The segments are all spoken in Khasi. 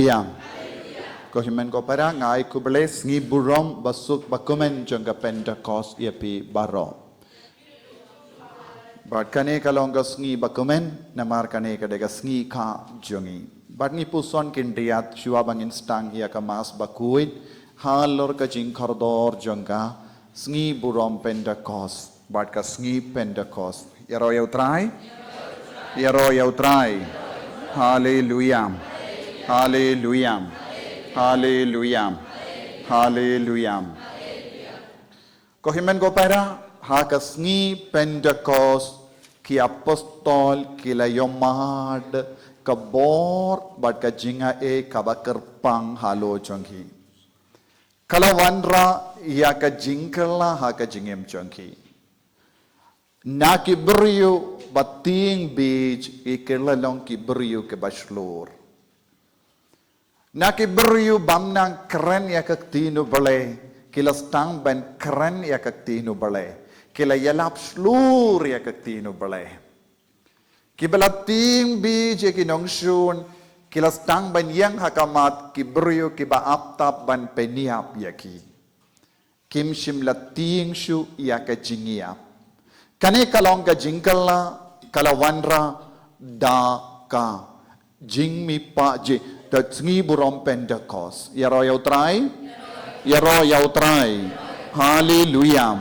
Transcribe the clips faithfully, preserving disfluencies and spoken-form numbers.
Haleluya. Ko hynmen ko para, nga ai khublei sngi burom basuk bakmen jong ka Pentecost ïa phi baroh. Bad kane ka long ka sngi bakmen, namar kane ka dei ka sngi kha jong ngi. Bad ngi puson khyndiat shuwa ba ngin sdang ïa ka Mass bakhuid, halor ka jingkordor jong ka sngi burom Pentecost. Bad ka sngi Pentecost. Ïaroh ïa U Trai. Ïaroh ïa U Trai. Haleluya. Haleluya. Haleluya. Haleluya. Ko hynmen ko para, ha ka sngi Pentecost, ki apostol ki la ïohmad ka bor bad ka jingaiei kaba kyrpang halor jong ki. Ka la wanrah ïa ka jingkylla ha ka jingim jong ki. Na ki briew ba tieng biej, ki la long ki briew kiba shlur. Na ki briew bym nang kren ïa ka ktien U Blei, ki la sdang ban kren ïa ka ktien U Blei. Ki la ïalap shlur ïa ka ktien U Blei. Kiba la tieng biej ïa ki nongshun, ki la sdang ban ïeng ha khmat ki briew kiba ap tap ban pynïap ïa ki. Kim shym la tieng shuh ïa ka jingïap. Kane ka long ka jingkylla, ka la wanrah da ka jingmihpat, da sngi burom Pentecost. Ïaroh ïa U Trai. Ïaroh ïa U Trai. Haleluya.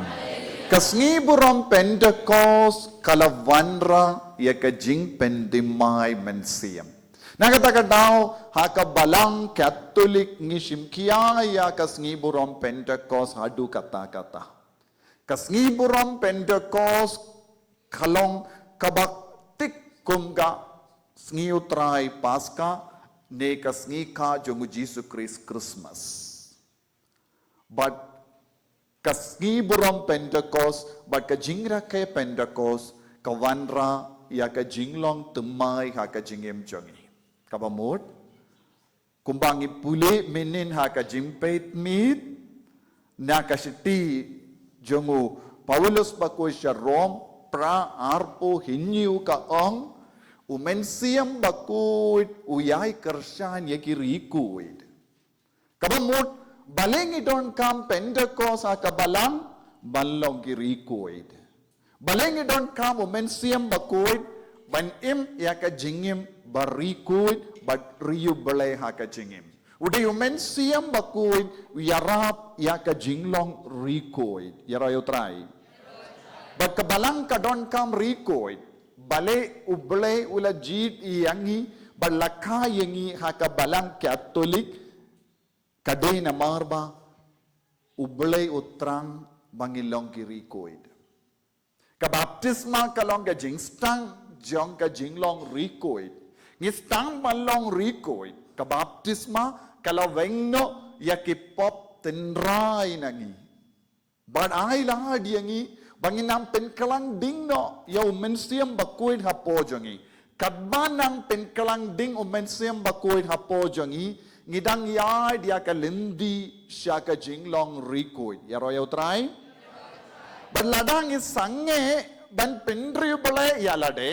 Ka sngi burom Pentecost ka la wanrah ïa ka jingpynthymmai mynsiem. Na kata ka daw, ha ka Balang Katholik ngi shim khia ïa ka sngi burom Pentecost haduh katta katta. Ka sngi burom Pentecost ka long kaba tik kum ka sngi U Trai Paska, ne ka sngi kha jong U Jisu Khrist, Christmas. Bad ka sngi burom Pentecost, bad ka jingrakhe Pentecost, ka wanrah ïa ka jinglong thymmai ha ka jingim jong ngi. Kaba mut, kumba ngi pule mynhynnin ha ka Jingpeit Miet, na ka shithi jong u Paulus bakhuid sha Rom, phra arphew hynñiew ka ong, U Mynsiem Bakhuid u ïai kyrshan ïa ki riewkhuid. Kaba mut, balei ngi donkam Pentecost ha ka Balang, ban long ki riewkhuid. Balei ngi donkam U Mynsiem Bakhuid, ban im ïa ka jingim ba riewkhuid, bad riew Blei ha ka jingim. U dei U Mynsiem Bakhuid u ïarap ïa ka jinglong riewkhuid. Ïaroh ïa U Trai. Bad ka Balang ka donkam riewkhuid. Balei U Blei u la jied ïa ngi, bad la kha ïa ngi ha ka Balang Katholik, ka dei namar ba U Blei u thrang ba ngi long ki riewkhuid. Ka baptisma ka long ka jingsdang jong ka jinglong riewkhuid. Ngi sdang ban long riewkhuid. Ka baptisma ka la weng noh ïa ki pop tynrai na ngi. Bad ai lad ïa ngi ba ngin nang pynkylla ding noh ïa U Mynsiem Bakhuid hapoh jong ngi. Katba nang pynkylla ding U Mynsiem Bakhuid hapoh jong ngi, ngi dang ïaid ïa ka lynti sha ka jinglong riewkhuid. Ïaroh ïa U Trai. Bad lada ngi sangeh ban pynriewblei ïa lade,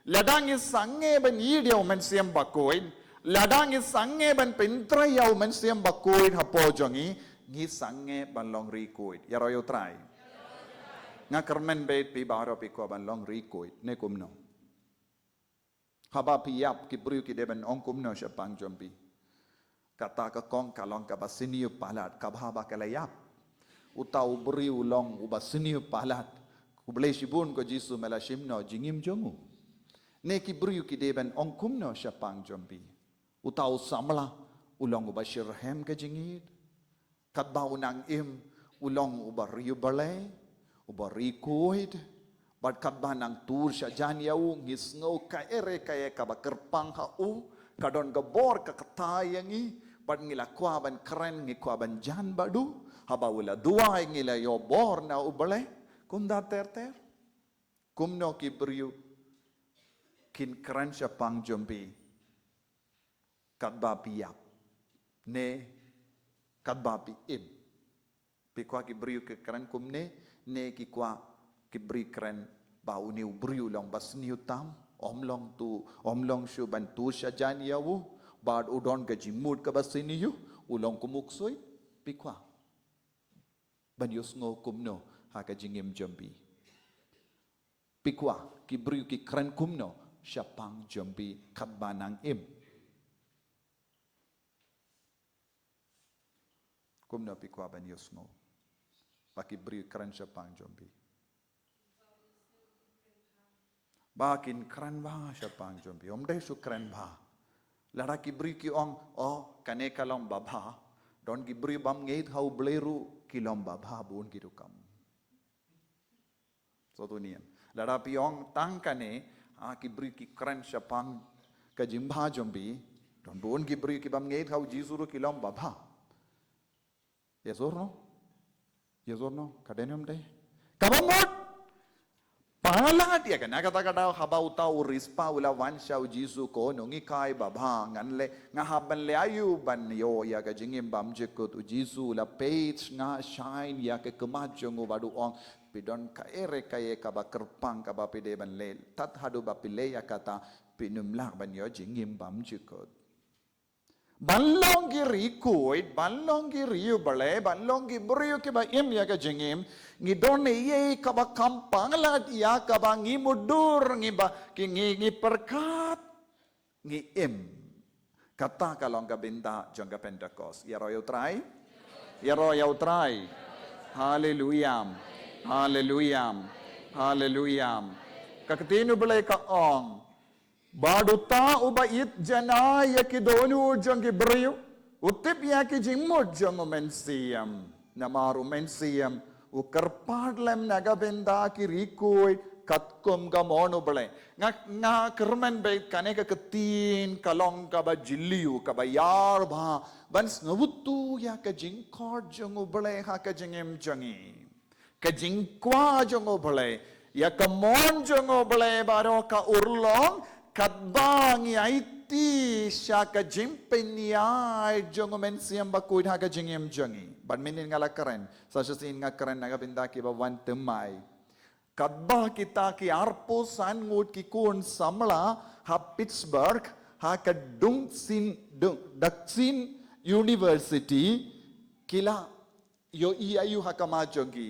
lada ngi sangeh ban ïeit ïa U Mynsiem Bakhuid, lada ngi sangeh ban pyntrei ïa U Mynsiem Bakhuid hapoh jong ngi, ngi sangeh ban long riewkhuid. Ïaroh ïa U Trai. Nga kyrmen bad phi baroh phi kwah ban long riewkhuid, ne kumno? Haba phi ïap, ki briew ki dei ban ong kumno shaphang jong phi? Kata ka kong ka long kaba sniew palat, kaba haba ka la ïap, uta u briew u long uba sniew palat. Khublei shibun ko Jisu, me la shim noh jingim jong u. Ne ki briew ki dei ban ong kumno shaphang jong phi? Uta u samla u long uba shitrhem ka jingïeit. Katba u nang im, u long uba riewblei, uba riewkhuid. Bad katba nang tur sha jan ïa u, ngi sngew kaei re kaei kaba kyrpang ha u, ka don ka bor ka kata ïa ngi, bad ngi la kwah ban kren, ngi kwah ban jan bad u, haba u la duwai ngi la ïoh bor na U Blei. Kumta ter ter. Kumno ki briew kin kren shaphang jong phi katba phi ïap, ne katba phi im? Phi kwah ki briew ki kren kumne, ne ki kwah ki briew kren ba une u briew u long ba sniew tam, ym long tu, ym long shuh ban tur sha jan ïa u, Bad u don ka jingmut kaba sniew, u long kum u ksuid, phi kwah ban ïohsngew kumno ha ka jingim jong phi? Phi kwah ki briew ki kren kumno shaphang jong phi katba nang im? Kumno phi kwah ban ïohsngew ba ki briew kren shaphang jong phi? Ba kin kren bha shaphang jong phi. Ym dei shu kren bha. Lada ki briew ki ong, "Oh, kane ka long babha." Don ki briew bym ngeit ha U Blei ruh ki long babha bun ki rukom. Sngewthuh ïa. Lada phi ong tang kane, ha ki briew ki kren shaphang ka jingbha jong phi, don bun ki briew ki bym ngeit ha U Jisu ruh ki long babha. Yes or no? Yes or no? Ka dei ne ym dei? Kaba mut palat ïa kane, kata ka daw haba uta u riewspah u la wan sha U Jisu, ko nonghikai babha, ngan leh, nga hap ban leh aïu ban ïoh ïa ka jingim bymjukut? U Jisu u la peit sngap sngewsih ïa ka khmat jong u bad u ong, phi don kaei re kaei kaba kyrpang kaba phi dei ban leh. Tad haduh ba phi leh ïa kata, phin ym lah ban ïoh jingim bymjukut. Ban long ki riewkhuid, ban long ki riewblei, ban long ki briew kiba im ïa ka jingim, ngi don ei ei kaba kham palat ïa kaba ngi mutdur, ngi ba, ki ngi, ngi pyrkhat, ngi im. Kata ka long ka bynta jong ka Pentecost. Ïaroh ïa U Trai. Ïaroh ïa U Trai. Haleluya. Haleluya. Haleluya. Ka ktien U Blei ka ong, bad uta uba ïeit janai ïa ki dohnud jong ki briew u tip ïa ki jingmut jong U Mynsiem. Namar U Mynsiem u kyrpad lem na ka bynta ki riewkhuid katkum ka mon U Blei. Nga, nga kyrmen ba kane ka ktien ka long kaba jylliew, kaba ïar bha ban sngewthuh ïa ka jingkhot jong U Blei ha ka jingim jong ngi. Ka jingkwah jong U Blei ïa ka mon jong U Blei baroh ka urlong katba ngi aiti sha ka jingpynïaid jong U Mynsiem Bakhuid ha ka jingim jong ngi. Bad mynnin nga la kren, sa shisien nga kren na ka bynta kiba wan thymmai. Katba kita ki arphew san ngut ki khun samla ha Pittsburgh, ha ka Dungsin, Dung, Daksin University, ki la ïohi aïu ha khmat jong ki?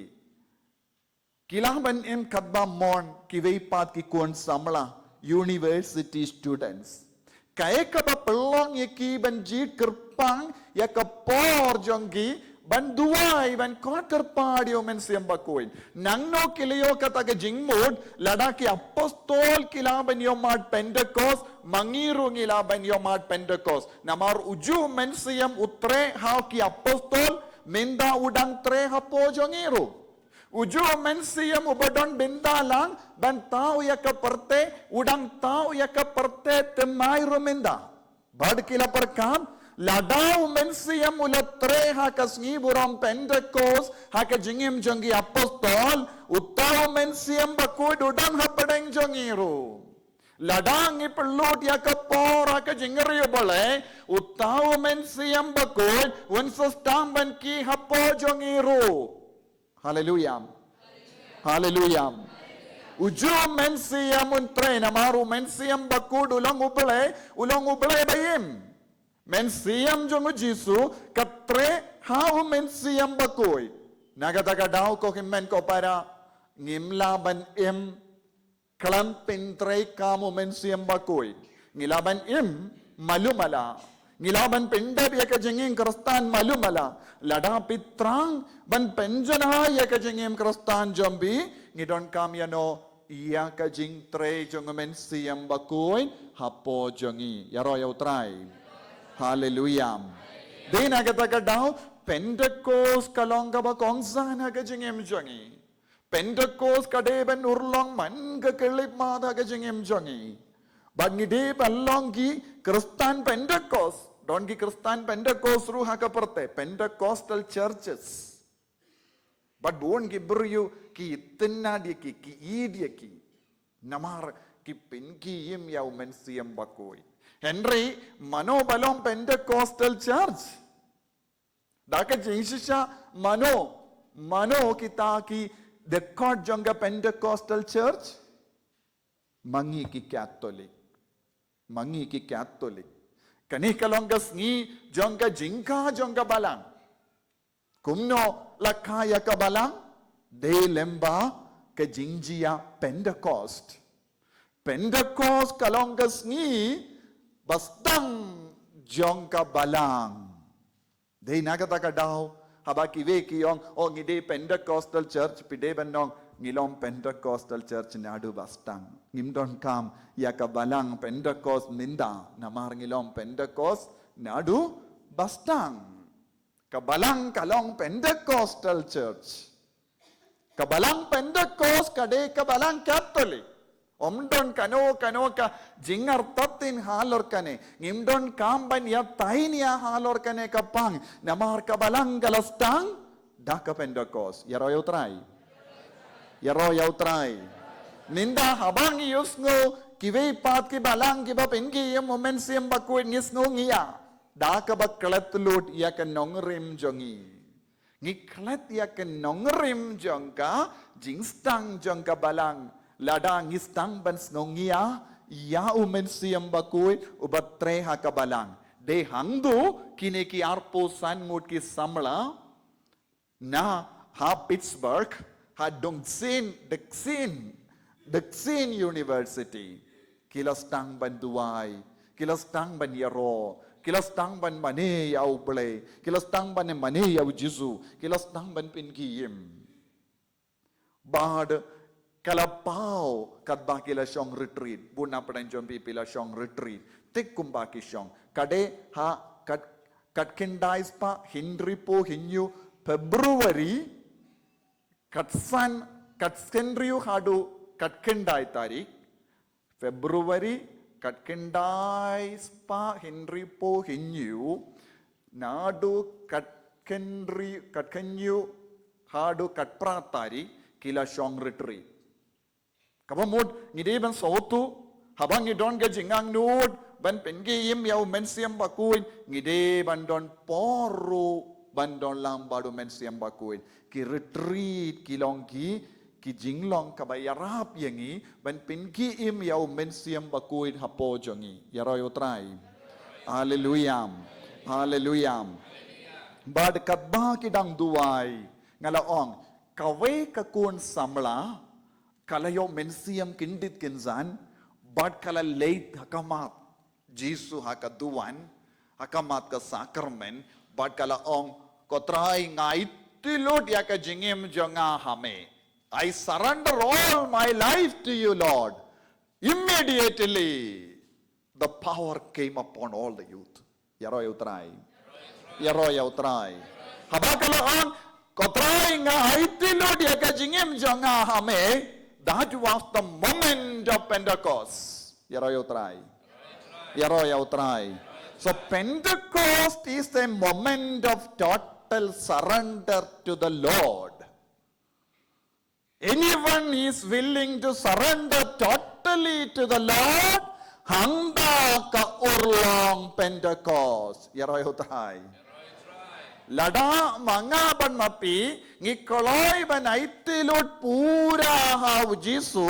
Ki lah ban im katba mon kiwei pat ki khun samla, university students. Kaei kaba pynlong ïa ki ban jied kyrpang ïa ka por jong ki ban duwai, ban khot kyrpad ïa U Mynsiem Bakhuid? Nangno ki la ïoh kata ka jingmut? Lada ki apostol ki lah ban ïoh mad Pentecost, ma ngi ruh ngi lah ban ïoh mad Pentecost. Namar u juh U Mynsiem u treh ha ki apostol, mynta u dang treh hapoh jong ngi ruh. U juh U Mynsiem uba don bynta lang ban thaw ïa ka pyrthei, u dang thaw ïa ka pyrthei thymmai ruh mynta. Bad ki la pyrkhat, lada U Mynsiem u la treh ha ka sngi burom Pentecost ha ka jingim jong ki apostol, uta U Mynsiem Bakhuid u don hapdeng jong ngi ruh. Lada ngi pynlut ïa ka por ha ka jingriewblei, uta U Mynsiem Bakhuid un sa sdang ban kiew hapoh jong ngi ruh. Haleluya. Haleluya. U juh U Mynsiem un treh namar U Mynsiem Bakhuid u long U Blei, u long U Blei ba im. Mynsiem jong U Jisu ka treh ha U Mynsiem Bakhuid. Na kata ka daw ko hynmen ko para, ngim lah ban im khlem pyntreikam U Mynsiem Bakhuid. Ngi lah ban im malu mala. Ngi lah ban pyndep ïa ka jingim Khristan malu mala. Lada phi thrang ban pynjanai ïa ka jingim Khristan jong phi, ngi donkam ïano? Ïa ka jingtrei jong U Mynsiem Bakhuid hapoh jong ngi. Ïaroh ïa U Trai. Haleluya. Dei na kata ka daw, Pentecost ka long kaba kongsan ha ka jingim jong ngi. Pentecost ka dei ban urlong man ka khyllipmat ha ka jingim jong ngi. Bad ngi dei ban long ki Khristan Pentecost. Don ki Khristan Pentecost ruh ha ka pyrthei, Pentecostal churches. Bad bun ki briew ki tynad ïa ki, ki ïeit ïa ki. Namar ki pynkhie im ïa U Mynsiem Bakhuid. Hynrei mano ba long Pentecostal church? Da ka jingshisha mano, mano kita ki dkhot jong ka Pentecostal church? Ma ngi ki Katholik. Ma ngi ki Katholik. Kane ka long ka sngi jong ka jingkha jong ka balang. Kumno la kha ïa ka balang? Dei lyngba ka jingjia Pentecost. Pentecost ka long ka sngi ba sdang jong ka balang. Dei na kata ka daw, haba kiwei ki ong, "Oh, ngi dei Pentecostal church," phi dei ban ong, "Ngi long Pentecostal church naduh ba sdang. Ngim donkam ïa ka balang Pentecost mynta, namar ngi long Pentecost naduh ba sdang." Ka balang ka long Pentecostal church. Ka balang Pentecost ka dei ka balang Katholik. Ym don kano kano ka jingartatien halor kane. Ngim donkam ban ïa tainia halor kane ka pang. Namar ka balang ka la sdang da ka Pentecost. Ïaroh ïa U Trai. Ïaroh ïa U Trai. Mynta haba ngi ïohsngew kiwei pat ki balang kiba pynkhie ïa U Mynsiem Bakhuid, ngi sngew ngi ïa da kaba klet lut ïa ka nongrim jong ngi. Ngi klet ïa ka nongrim jong ka jingsdang jong ka balang. Lada ngi sdang ban sngew ngi ïa, ïa U Mynsiem Bakhuid uba trei ha ka balang. Dei hangto kine ki arphew san ngut ki samla na ha Pittsburgh, ha Duquesne, Duquesne, Duquesne University. Ki la sdang ban duwai, ki la sdang ban ïaroh, ki la sdang ban mane ïa U Blei, ki la sdang ban mane ïa U Jisu, ki la sdang ban pynkhie im. Bad ka la paw katba ki la shong retreat, bun na pdeng jong phi phi la shong retreat. Te kumba ki shong. Ka dei ha kat, kat khyndai spah hynriewphew hynñiew February, kat san, kat hynriew haduh kat khyndai tarik February, kat khyndai spah hynriewphew hynñiew, naduh kat khynriew, kat hynñiew haduh kat phra tarik, ki la shong retreat. Kaba mut, ngi dei ban sngewthuh, haba ngi don ka jingangnud ban pynkhie im ïa U Mynsiem Bakhuid, ngi dei ban don por ruh ban don lang bad U Mynsiem Bakhuid. Ki retreat ki long ki, ki jinglong kaba ïarap ïa ngi ban pynkhie im ïa U Mynsiem Bakhuid hapoh jong ngi. Ïaroh ïa U Trai. Haleluia. Haleluia. Bad katba ki dang duwai, nga la ong, kawei ka khun samla ka la ïoh mynsiem kyndit kynsan, bad ka la leit ha khmat Jisu ha ka duwan, ha khmat ka sakramen, bad ka la ong, "Ko Trai, nga aiti lut ïa ka jingim jong nga ha me. I surrender all my life to you, Lord." Immediately, the power came upon all the youth. Ïaroh ïa U Trai. Ïaroh ïa U Trai. Haba ka la ong, "Ko Trai, nga aiti lut ïa ka jingim jong nga ha me," that was the moment of Pentecost. Ïaroh ïa U Trai. Ïaroh ïa U Trai. So Pentecost is a moment of total surrender to the Lord. Anyone is willing to surrender totally to the Lord, hangta ka urlong Pentecost. Ïaroh ïa U Trai. Lada ma nga bad ma phi ngi kloi ban aiti lut pura ha U Jisu,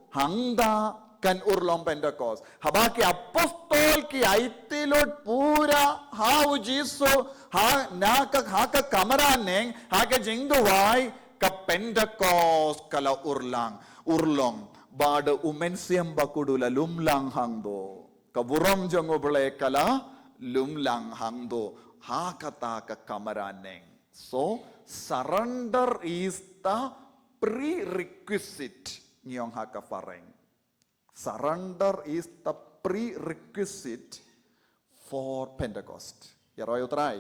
hangta kan urlong Pentecost. Haba ki apostol ki aiti lut pura ha U Jisu, ha na ka, ha ka kamra neng, ha ka jingduwai, ka Pentecost ka la urlang, urlong, bad U Mynsiem Bakhuid u la lum lang hangto. Ka burom jong U Blei ka la lum lang hangto, ha kata ka kamra neng. So, surrender is the prerequisite, ngi ong ha ka phareng. Surrender is the prerequisite for Pentecost. Ïaroh ïa U Trai.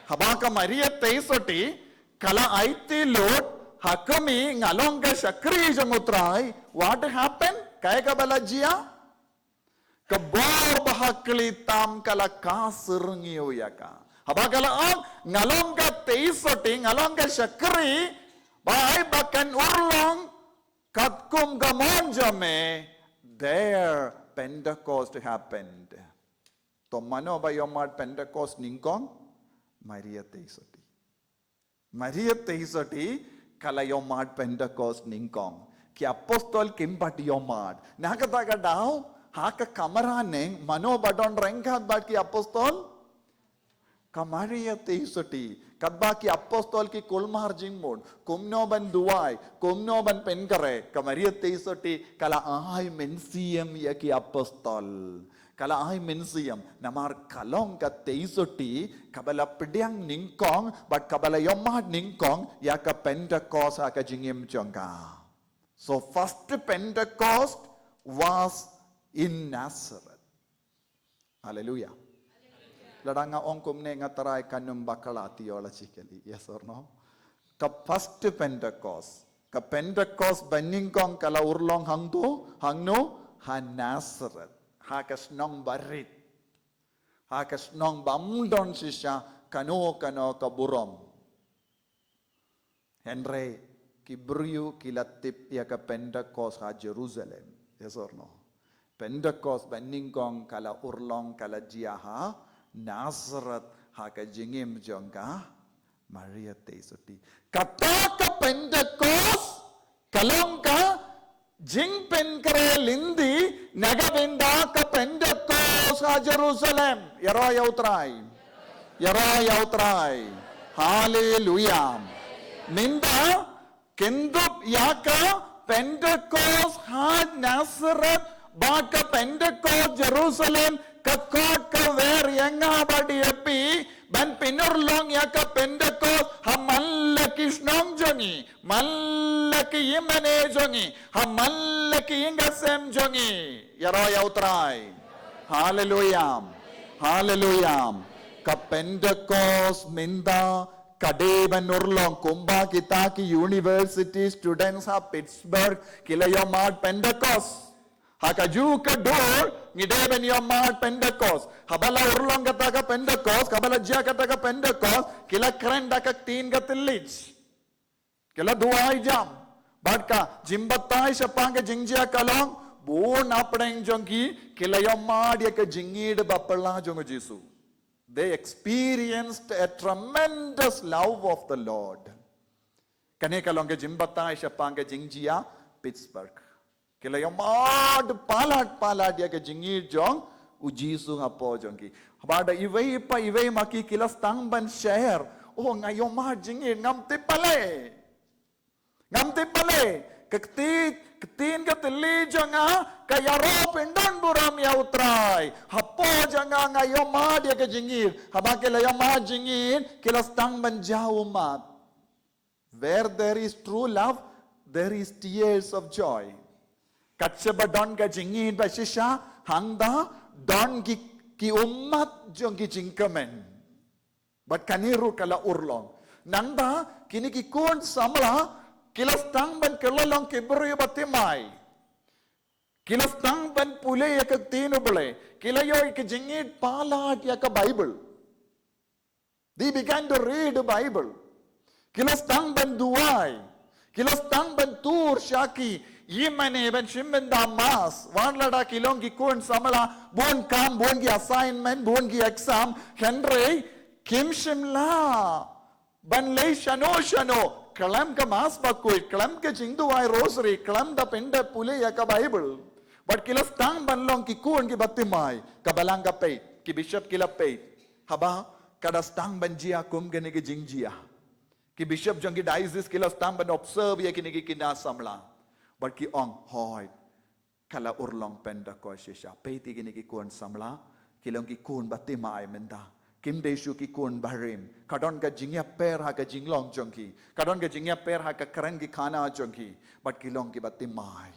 Haba ka Maria Theisotti ka la aiti lut, ha khmih, "Nga long ka shakri jong U Trai." What happened? Kaei kaba la jia? Ka bor ba ha khlieh tam ka la ka syrngiew ïa ka. Haba ka la ong, "Nga long ka Theisotti, nga long ka shakri ba ai ba kan urlong katkum ka mon jong me," there Pentecost happened. To mano ba ïohmad Pentecost nyngkong? Maria Theisotti. Maria Theisotti ka la ïohmad Pentecost nyngkong. Ki apostol kim pat ïohmad. Na kata ka daw, Ha ka kamra neng, mano ba don ryngkat bad ki apostol? Ka Maria Theisotti. Katba ki apostol ki kulmar jingmut kumno ban duwai, kumno ban pynkhreh, ka Maria Theisotti ka la ai mynsiem ïa ki apostol. Ka la ai mynsiem, namar ka long ka Theisotti kaba la pdiang nyngkong bad kaba la ïohmad nyngkong ïa ka Pentecost ha ka jingim jong ka. So first Pentecost was in Nazareth. Hallelujah. Lada nga ong kumne nga trai kan ym bakla theologically. Yes or no? Ka first Pentecost. Ka Pentecost ba nyngkong ka la urlong hangto, hangno? Ha Nazareth. Ha ka shnong barit. Ha ka shnong bym don shisha kano kano ka burom. Hynrei ki briew ki la tip ïa ka Pentecost ha Jerusalem. Yes or no? Pentecost ba nyngkong ka la urlong, ka la jia ha Nazareth, ha ka jingim jong ka Maria Theisotti. Kata ka Pentecost ka long ka jingpynkhreh lynti na ka bynta ka Pentecost ha Jerusalem. Ïaroh ïa U Trai. Ïaroh ïa U Trai. Haleluia. Mynta, kyndup ïa ka Pentecost ha Nazareth bad ka Pentecost Jerusalem, ka kot ka wer ïa nga bad ïa phi ban pynurlong ïa ka Pentecost ha man la ki shnong jong ngi, man la ki ïingmane jong ngi, ha man la ki ïing ki sem jong ngi. Ïaroh ïa U Trai. Haleluia. Haleluia. Ka Pentecost mynta ka dei ban urlong kumba kita ki university students ha Pittsburgh ki la ïohmad Pentecost. Ha kajuh ka dur ngi dei ban ïohmad Pentecost. Haba la urlong kata ka Pentecost, haba la jia kata ka Pentecost, ki la kren da ka ktien ka thylliej. Ki la duwai jam. Bad ka jingbatai shaphang ka jingjia ka long, bun hapdeng jong ki ki la ïohmad ïa ka jingïeit ba phylla jong U Jisu. They experienced a tremendous love of the Lord. Kane ka long ka jingbatai shaphang ka jingjia Pittsburgh. Ki la ïohmad palat palat ïa ka jingïeit jong U Jisu hapoh jong ki. Haba da iwei pa iwei ma ki ki la sdang ban share. Oh, nga ïohmad jingïeit, ngam tip balei. Ngam tip balei. Ka kti, ktien ka thylliej jong nga ka ïaroh pyndonburom ïa U Trai. Hapoh jong nga nga ïohmad ïa ka jingïeit. Haba ki la ïohmad jingïeit ki la sdang ban jaw ummat. Where there is true love, there is tears of joy. Kat shaba don ka jingïeit ba shisha, hangta don ki, ki ummat jong ki jingkmen. Bad kane ruh ka la urlong. Nangta kine ki khun samla ki la sdang ban kylla long ki briew ba thymmai. Ki la sdang ban pule ïa ka ktien U Blei. Ki la ïoh ïa ka jingïeit palat ïa ka Bible. They began to read the Bible. Ki la sdang ban duwai. Ki la sdang ban tur sha ki ïingmane ban shim bynta Mass. Wat lada ki long ki khun samla, bun kam, bun ki assignment, bun ki exam, hynrei kim shym la ban leit shano shano khlem ka Mass Bakhuid, khlem ka jingduwai Rosary, khlem da pynda pule ïa ka Bible. Bad ki la sdang ban long ki khun kiba thymmai, ka Balang ka peit, ki bishop ki la peit. Haba ka da sdang ban jia kum kane ka jingjia, ki bishop jong ki diocese ki la sdang ban observe ïa kine ki khynnah samla. Bad ki ong, hooid, ka la urlong Pentecost shisha. Peit ïa kine ki khun samla, ki long ki khun ba thymmai mynta. Kim dei shuh ki khun barim. Ka don ka jingïapher ha ka jinglong jong ki. Ka don ka jingïapher ha ka kren ki khana jong ki. Bad ki long kiba thymmai.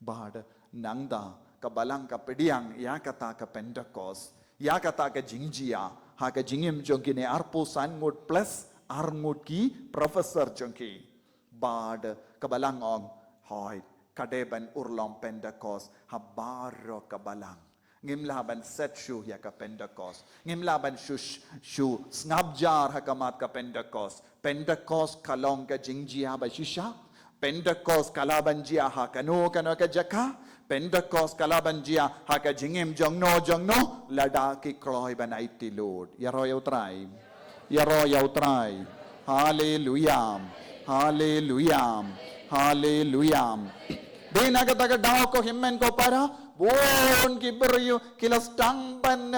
Bad nangta ka Balang ka pdiang ïa kata ka Pentecost, ïa kata ka jingjia ha ka jingim jong kine arphew san ngut plus ar ngut ki professor jong ki. Bad ka Balang ong, hooid, ka dei ban urlong Pentecost ha baroh ka Balang. Ngim lah ban set shuh ïa ka Pentecost. Ngim lah ban shu, shu sngap jar ha khmat ka Pentecost. Pentecost ka long ka jingjia ba shisha. Pentecost ka lah ban jia ha kano kano ka jaka. Pentecost ka lah ban jia ha ka jingim jongno jongno lada ki kloi ban aiti lut. Ïaroh ïa U Trai. Ïaroh ïa U Trai. Haleluia. Haleluia. Haleluia. Dei na kata ka daw ko hynmen ko para, Bun ki briew ki la sdang ban,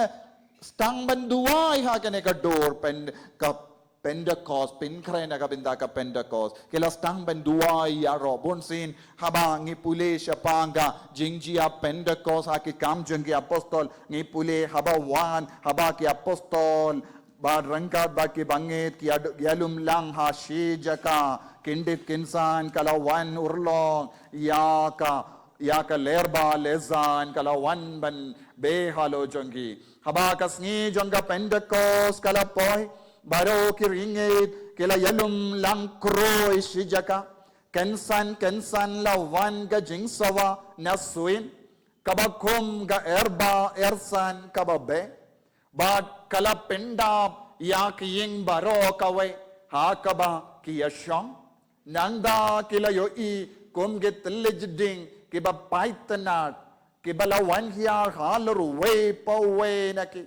sdang ban duwai ha kane ka dur Pen-, ka Pentecost, pynkhreh na ka bynta ka Pentecost. Ki la sdang ban duwai ïaroh. Bunsien haba ngi pule shaphang ka jingjia Pentecost ha Ki Kam jong ki Apostol, ngi pule haba wan, haba ki apostol bad ryngkat bad ki bangeit ki ïa-, ïalum lang ha shi jaka, kyndit kynsan ka la wan urlong ïa ka, ïa ka lyer ba lysan ka la wan ban beh halor jong ki. Haba ka sngi jong ka Pentecost ka la poi, baroh ki riewngeit ki la ïalum lang khroi shi jaka. Kynsan kynsan la wan ka jingsawa na suiñ, kaba kum ka lyer ba lyer san kaba beh, bad ka la pyndap ïa ki ïing baroh kawei ha kaba ki ïashong. Nangta ki la ïohi kum ki tylli jingding kiba pait tynnad, kiba la wan hiar halor uwei pa uwei na ki.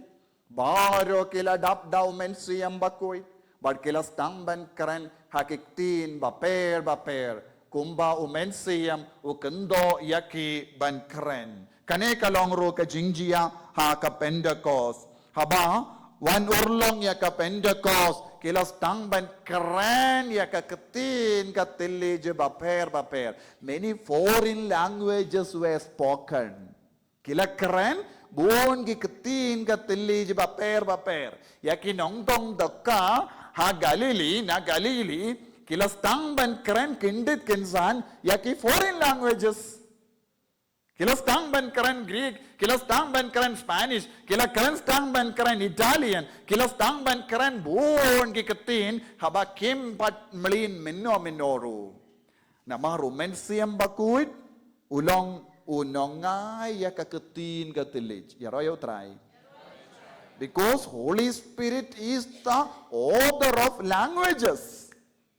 Baroh ki la dap da U Mynsiem Bakhuid, bad ki la sdang ban kren ha ki ktien bapher bapher, kumba U Mynsiem u kyndoh ïa ki ban kren. Kane ka long ruh ka jingjia ha ka Pentecost. Haba wan urlong ïa ka Pentecost, ki la sdang ban kren ïa ka ktien ka tylli bapher bapher. Many foreign languages were spoken. Ki la kren bun ki ktien ka tylli bapher bapher. Ïa ki nongdong dohkha ha Galilee, na Galilee, ki la sdang ban kren kyndit kynsan ïa ki foreign languages. Ki la sdang ban kren Greek, ki la sdang ban kren Spanish, ki la kren sdang ban kren Italian, ki la sdang ban kren bun ki ktien haba kim pat mlien mynno mynno ruh. Namar U Mynsiem Bakhuid u long u nongai ïa ka ktien ka tylli. Ïaroh ïa U Trai. Because Holy Spirit is the author of languages.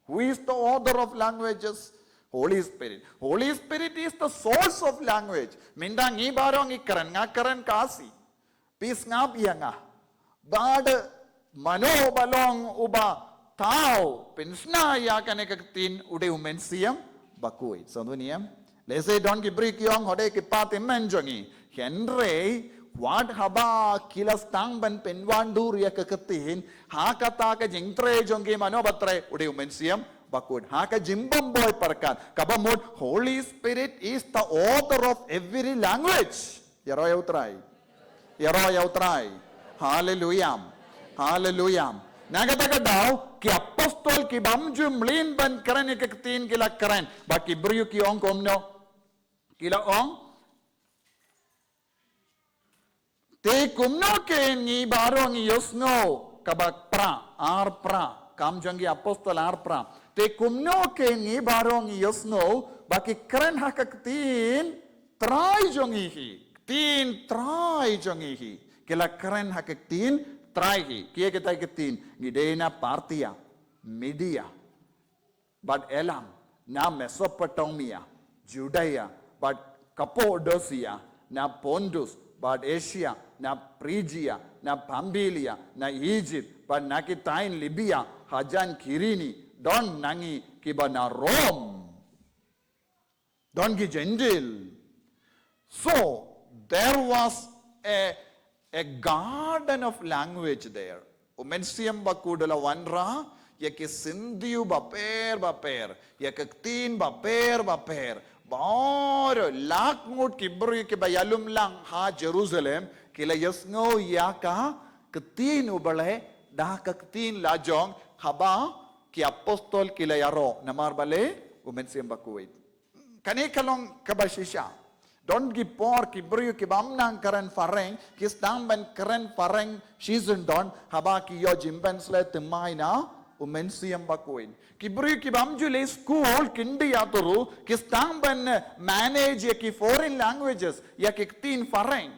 Who is the author of languages? Holy Spirit. Holy Spirit is the source of language. Mynta ngi baroh ngi kren, nga kren Khasi. Phi sngap ïa nga. Bad mano ba long uba thaw pynshna ïa kane ka ktien, u dei U Mynsiem Bakhuid. Sngewthuh ne em? Lehse don ki briew ki ong, hato ki paid tymmen jong ngi. Hynrei wat haba ki la sdang ban pynwandur ïa ka ktien, ha kata ka jingtrei jong ki, mano ba trei? U dei U Mynsiem Bakhuid. Ha ka jingbym boi pyrkhat, kaba mut Holy Spirit is the author of every language. Ïaroh ïa U Trai. Ïaroh ïa U Trai. Haleluia. Haleluia. Na kata ka daw, ki apostol ki bym ju mlien ban kren ïa ka ktien ki la kren. Bad ki briew ki ong kumno? Ki la ong, te kumno kein ngi baroh ngi ïohsngew, kaba phra, ar phra, Kam jong ki Apostol ar phra. Te kumno kein ngi baroh ngi ïohsngew ba ki kren ha ka ktien trai jong ngi hi. Ktien trai jong ngi hi. Ki la kren ha ka ktien trai hi. Kiei kita ki ktien? Ngi dei na Parthia, Media, bad Elam, na Mesopotamia, Judea, bad Kapadosia, na Pontus, bad Asia, na Phrygia, na Pamphylia, na Egypt, bad na ki thaiñ Libya, hajan Kirene, don na ngi kiba na Rom. Don ki Gentile. So, there was a, a garden of language there. U Mynsiem Bakhuid u la wanrah ïa ki syntiew bapher bapher, ïa ki ktien bapher bapher. Baroh lak ngut ki briew kiba ïalum lang ha Jerusalem, ki la ïohsngew ïa ka ktien U Blei da ka ktien la jong, haba ki apostol ki la ïaroh. Namar balei? U Mynsiem Bakhuid. Kane ka long kaba shisha. Don ki por ki briew ki bym nang kren phareng, ki sdang ban kren phareng shisyndon, haba ki ïoh jingpynsleh thymmai na U Mynsiem Bakhuid. Ki briew ki bym ju leit skul khyndai haduh ruh, ki sdang ban, eh, manage ïa ki foreign languages, ïa ki ktien phareng.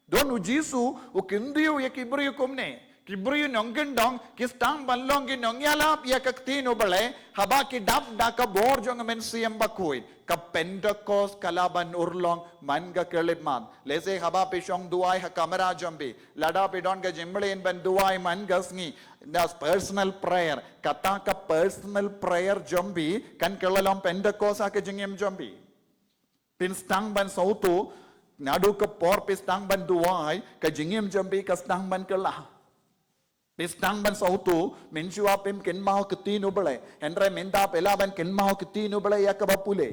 Don U Jisu u kyntiew ïa ki briew kumne. Ki briew nongkyndong ki sdang ban long ki nongïalap ïa ka ktien U Blei, haba ki dap da ka bor jong U Mynsiem Bakhuid. Ka Pentecost ka lah ban urlong man ka khyllipmat. Lehse haba phi shong duwai ha kamra jong phi, lada phi don ka jingmlien ban duwai man ka sngi, na personal prayer, kata ka personal prayer jong phi kan kylla long Pentecost ha ka jingim jong phi. Phin sdang ban sngewthuh, Naduh ka por phi sdang ban duwai, ka jingim jong phi ka sdang ban kylla. Phi sdang ban sawtu, mynshuwa phim kynmaw ka ktien u Blei. Hynrei mynta phi lah ban kynmaw ka ktien u Blei ïa kaba pule.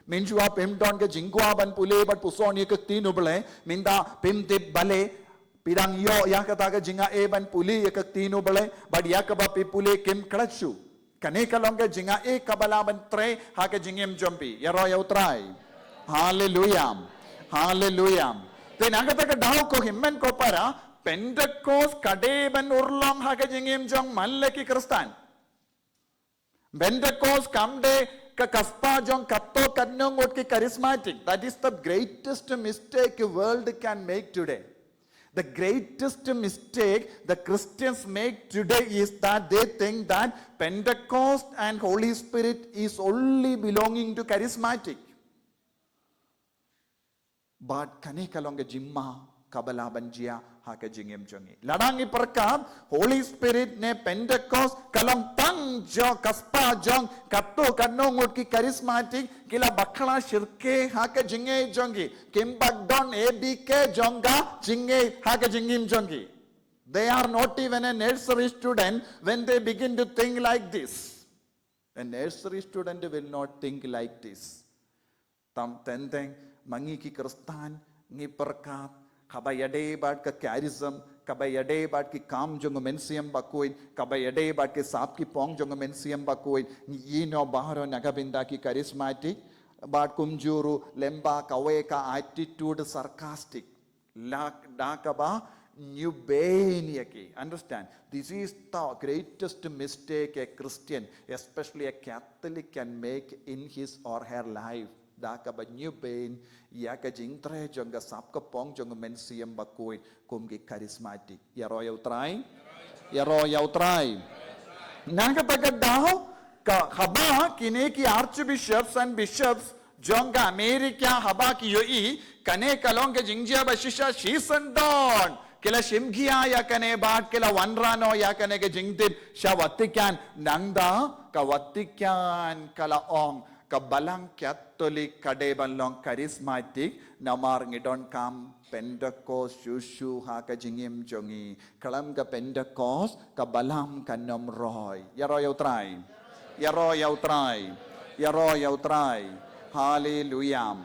Mynshuwa phim don ka jingkwah ban pule bad puson ïa ka ktien u Blei. Mynta phim tip balei phi dang ïoh ïa kata ka jingaiei ban pule ïa ka ktien u Blei, bad ïa kaba phi pule kim khlad shuh. Kane ka long ka jingaiei kaba lah ban trei ha ka jingim jong phi. Ïaroh ïa u Trai. Haleluya. Haleluya. Te na kata ka daw ko hynmen ko para, Pentecost ka dei ban urlong ha ka jingim jong man la ki Khristan. Pentecost kam dei ka kspah jong katto katno ngut ki charismatic. That is the greatest mistake the world can make today. The greatest mistake the Christians make today is that they think that Pentecost and Holy Spirit is only belonging to charismatic. Bad kane ka long ka jingma kaba lah ban jia ha ka jingim jong ngi. Lada ngi pyrkhat Holy Spirit ne Pentecost ka long tang jong ka spah jong katto katno ngut ki charismatic, ki la bakla shyrkhei ha ka jingim jong ki. Kim pat don A B K jong ka jingim ha ka jingim jong ki. They are not even a nursery student when they begin to think like this. A nursery student will not think like this. Tam teng teng ma ngi ki Khristan ngi pyrkhat kaba ïadei bad ka charism, kaba ïadei bad ki kam jong u Mynsiem Bakhuid, kaba ïadei bad ki sap ki pong jong u Mynsiem Bakhuid, ngi ïehnoh baroh na ka bynta ki charismatic, bad kumjuh ruh lem bad kawei ka attitude sarcastic. La da kaba ñiewbeiñ ïa ki. Understand? This is the greatest mistake a Christian, especially a Catholic, can make in his or her life. Da kaba ñiewbeiñ ïa ka jingtrei jong ka sap ka pong jong u Mynsiem Bakhuid kum ki charismatic. Ïaroh ïa u Trai. Ïaroh ïa u Trai. Na kata ka daw, ka haba kine ki archbishops and bishops jong ka America haba ki ïohi kane ka long ka jingjia ba shisha, shisien don ki la shim khia ïa kane bad ki la wanrah noh ïa kane ka jingtip sha Vatican. Nangta ka Vatican ka la ong ka Balang Catholic ka dei ban long charismatic, namar ngi donkam Pentecost shuh shuh ha ka jingim jong ngi. Khlem ka Pentecost ka Balang kan ym roi. Ïaroh ïa u Trai. Ïaroh ïa u Trai. Ïaroh ïa u Trai. Haleluya.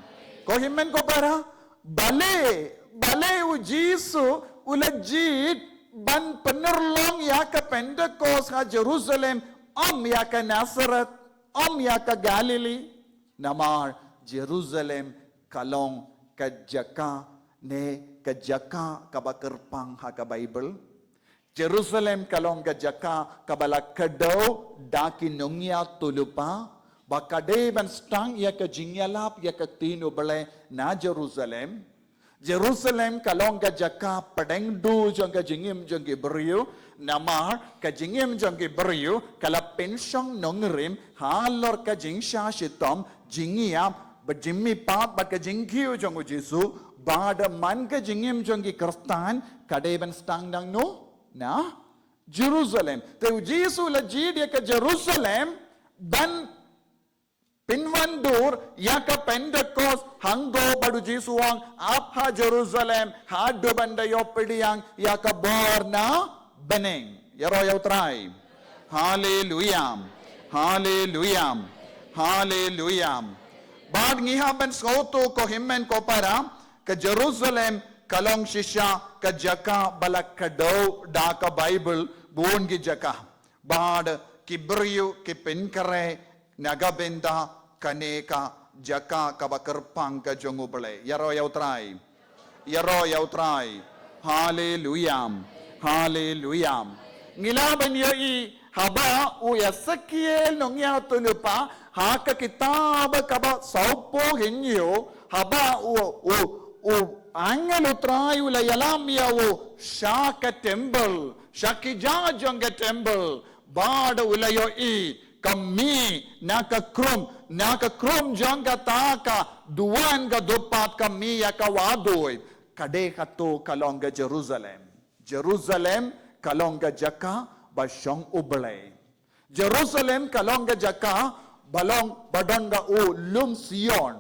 Ko hynmen ko para, balei, balei u Jisu u la jied ban pynurlong ïa ka Pentecost ha Jerusalem, ym ïa ka Nazareth, ym ïa ka Galilee. Namar Jerusalem ka long ka jaka ne ka jaka kaba kyrpang ha ka Baibl. Jerusalem ka long ka jaka kaba la kdew da ki nongïathuhlypa, ba ka dei ban sdang ïa ka jingïalap ïa ka ktien u Blei na Jerusalem. Jerusalem ka long ka jaka pdeng duh jong ka jingim jong ki briew, namar ka jingim jong ki briew ka la pynshong nongrim halor ka jingshah shitom, jingïap, bad jingmihpat bad ka jingkiew jong u Jisu, bad man ka jingim jong ki Khristan ka dei ban sdang naduh na Jerusalem. Te u Jisu u la jied ïa ka Jerusalem ban pynwandur ïa ka Pentecost, hangto ba u Jisu u ong, ap ha Jerusalem haduh ban da ïoh pdiang ïa ka bor na bneng. Ïaroh ïa u Trai. Haleluya. Haleluya. Haleluya. Bad ngi hap ban sngewthuh ko hynmen ko para, ka Jerusalem ka long shisha ka jaka ba la kdew da ka Baibl bun ki jaka. Bad ki briew ki pynkhreh na ka bynta kane ka jaka kaba kyrpang ka jong u Blei. Ïaroh ïa u Trai. Ïaroh ïa u Trai. Haleluya. Haleluya. Ngi lah ban ïohi haba u Esekiel nongïathuhlypa ha ka kitab kaba sawphew hynñiew, haba u, u, u angel u Trai u la ïalam ïa u sha ka temple, sha ki ja jong ka temple, bad u la ïohi ka mih na ka khrum, na ka khrum jong kata ka duwan ka dupat ka mih ïa ka wahduid. Ka dei kato ka long ka Jerusalem. Jerusalem ka long ka jaka ba shong u Blei. Jerusalem ka long ka jaka ba long ba don ka u lum Sion.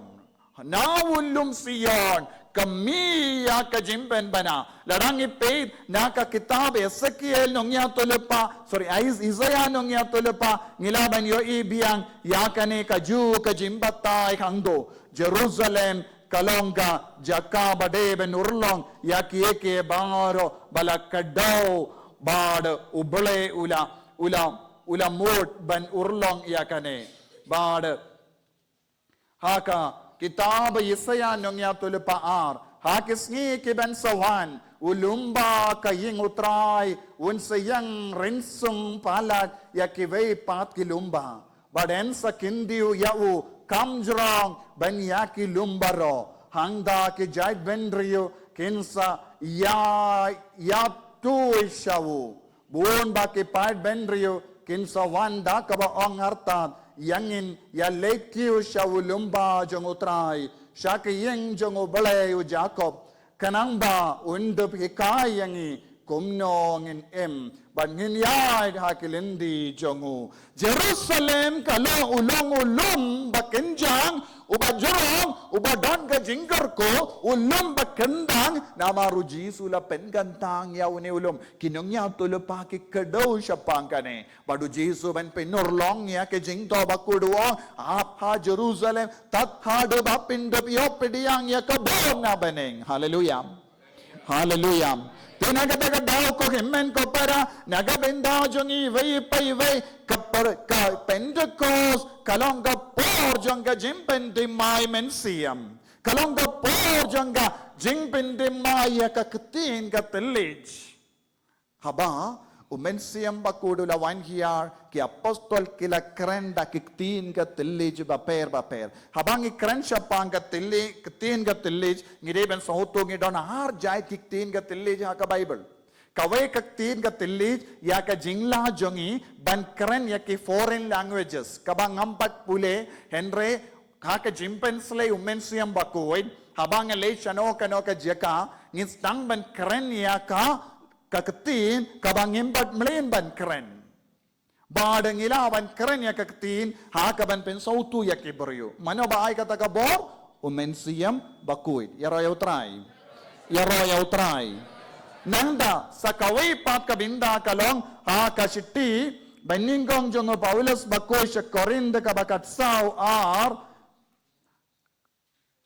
Na u lum Sion Ka mih ïa ka jingpynbna. Lada ngi peit na ka kitab Esekiel nongïathuhlypa, sorry, Is-, Isaiah nongïathuhlypa, ngi lah ban ïohi biang ïa kane kajuh ka jingbatai khangto. Jerusalem ka long ka jaka ba dei ban urlong ïa kiei kiei baroh ba la kdew bad U Blei u la, u la, u la mut ban urlong ïa kane. Bad ha ka kitab Isaiah nongïathuhlypa ar, ha ki sngi kiban sa wan, u lum ba ka ïing U Trai un sa ïeng rinsum palat ïa kiwei pat ki lum ba. Bad yn sa kyntiew ïa u kam jrong ban ïa ki lum baroh. Hangta ki jaitbynriew kin sa ïa, ïathuh sha u. Bun ba ki paid bynriew kin sa wan da kaba ong artat, ïa ngin ïa leit kiew sha u lum ba jong U Trai, sha ka ïing jong U Blei u Jakob. Khnang ba un dup hikai ïa ngi kumno ngin im bad ngin ïaid ha ki lynti jong u. Jerusalem ka long, u long u lum ba kynjang, uba jrong, uba don ka jingkyrkhu, u lum ba kyndang, namar U Jisu la pynkyntang ïa une u lum. Ki nongïathuhlypa ki kdew shaphang kane. Bad U Jisu ban pynurlong ïa ka jingthoh bakhuid u ong, hap ha Jerusalem, tad haduh ba phin dup ïoh pdiang ïa ka bor na bneng. Haleluya. Haleluya. Te na kata ka daw ko hynmen ko para, na ka bynta jong iwei pa iwei, ka per-, ka Pentecost ka long ka por jong ka jingpynthymmai mynsiem. Ka long ka por jong ka jingpynthymmai ïa ka ktien ka thylliej. Haba u Mynsiem Bakhuid u la wan hiar, ki apostol ki la kren da ki ktien ka thylliej bapher bapher. Haba ngi kren shaphang ka thylliej, ktien ka thylliej, ngi dei ban sngewthuh ngi don ar jait ki ktien ka thylliej ha ka Baibl. Kawei ka ktien ka thylliej ïa ka jinglah jong ngi ban kren ïa ki foreign languages kaba ngam pat pule, hynrei ha ka jingpynsleh u Mynsiem Bakhuid, haba ngi leit shano kano ka jaka, ngin sdang ban kren ïa ka ka ktien kaba ngim pat mlien ban kren. Bad ngi lah ban kren ïa ka ktien ha kaban pynsngewthuh ïa ki briew. Mano ba ai kata ka bor? U Mynsiem Bakhuid. Ïaroh ïa U Trai. Ïaroh ïa U Trai. Nangta sa kawei pat ka bynta ka long ha ka shithi banyngkong jong u Paulus bakhuid sha Korinth kaba khatsaw ar,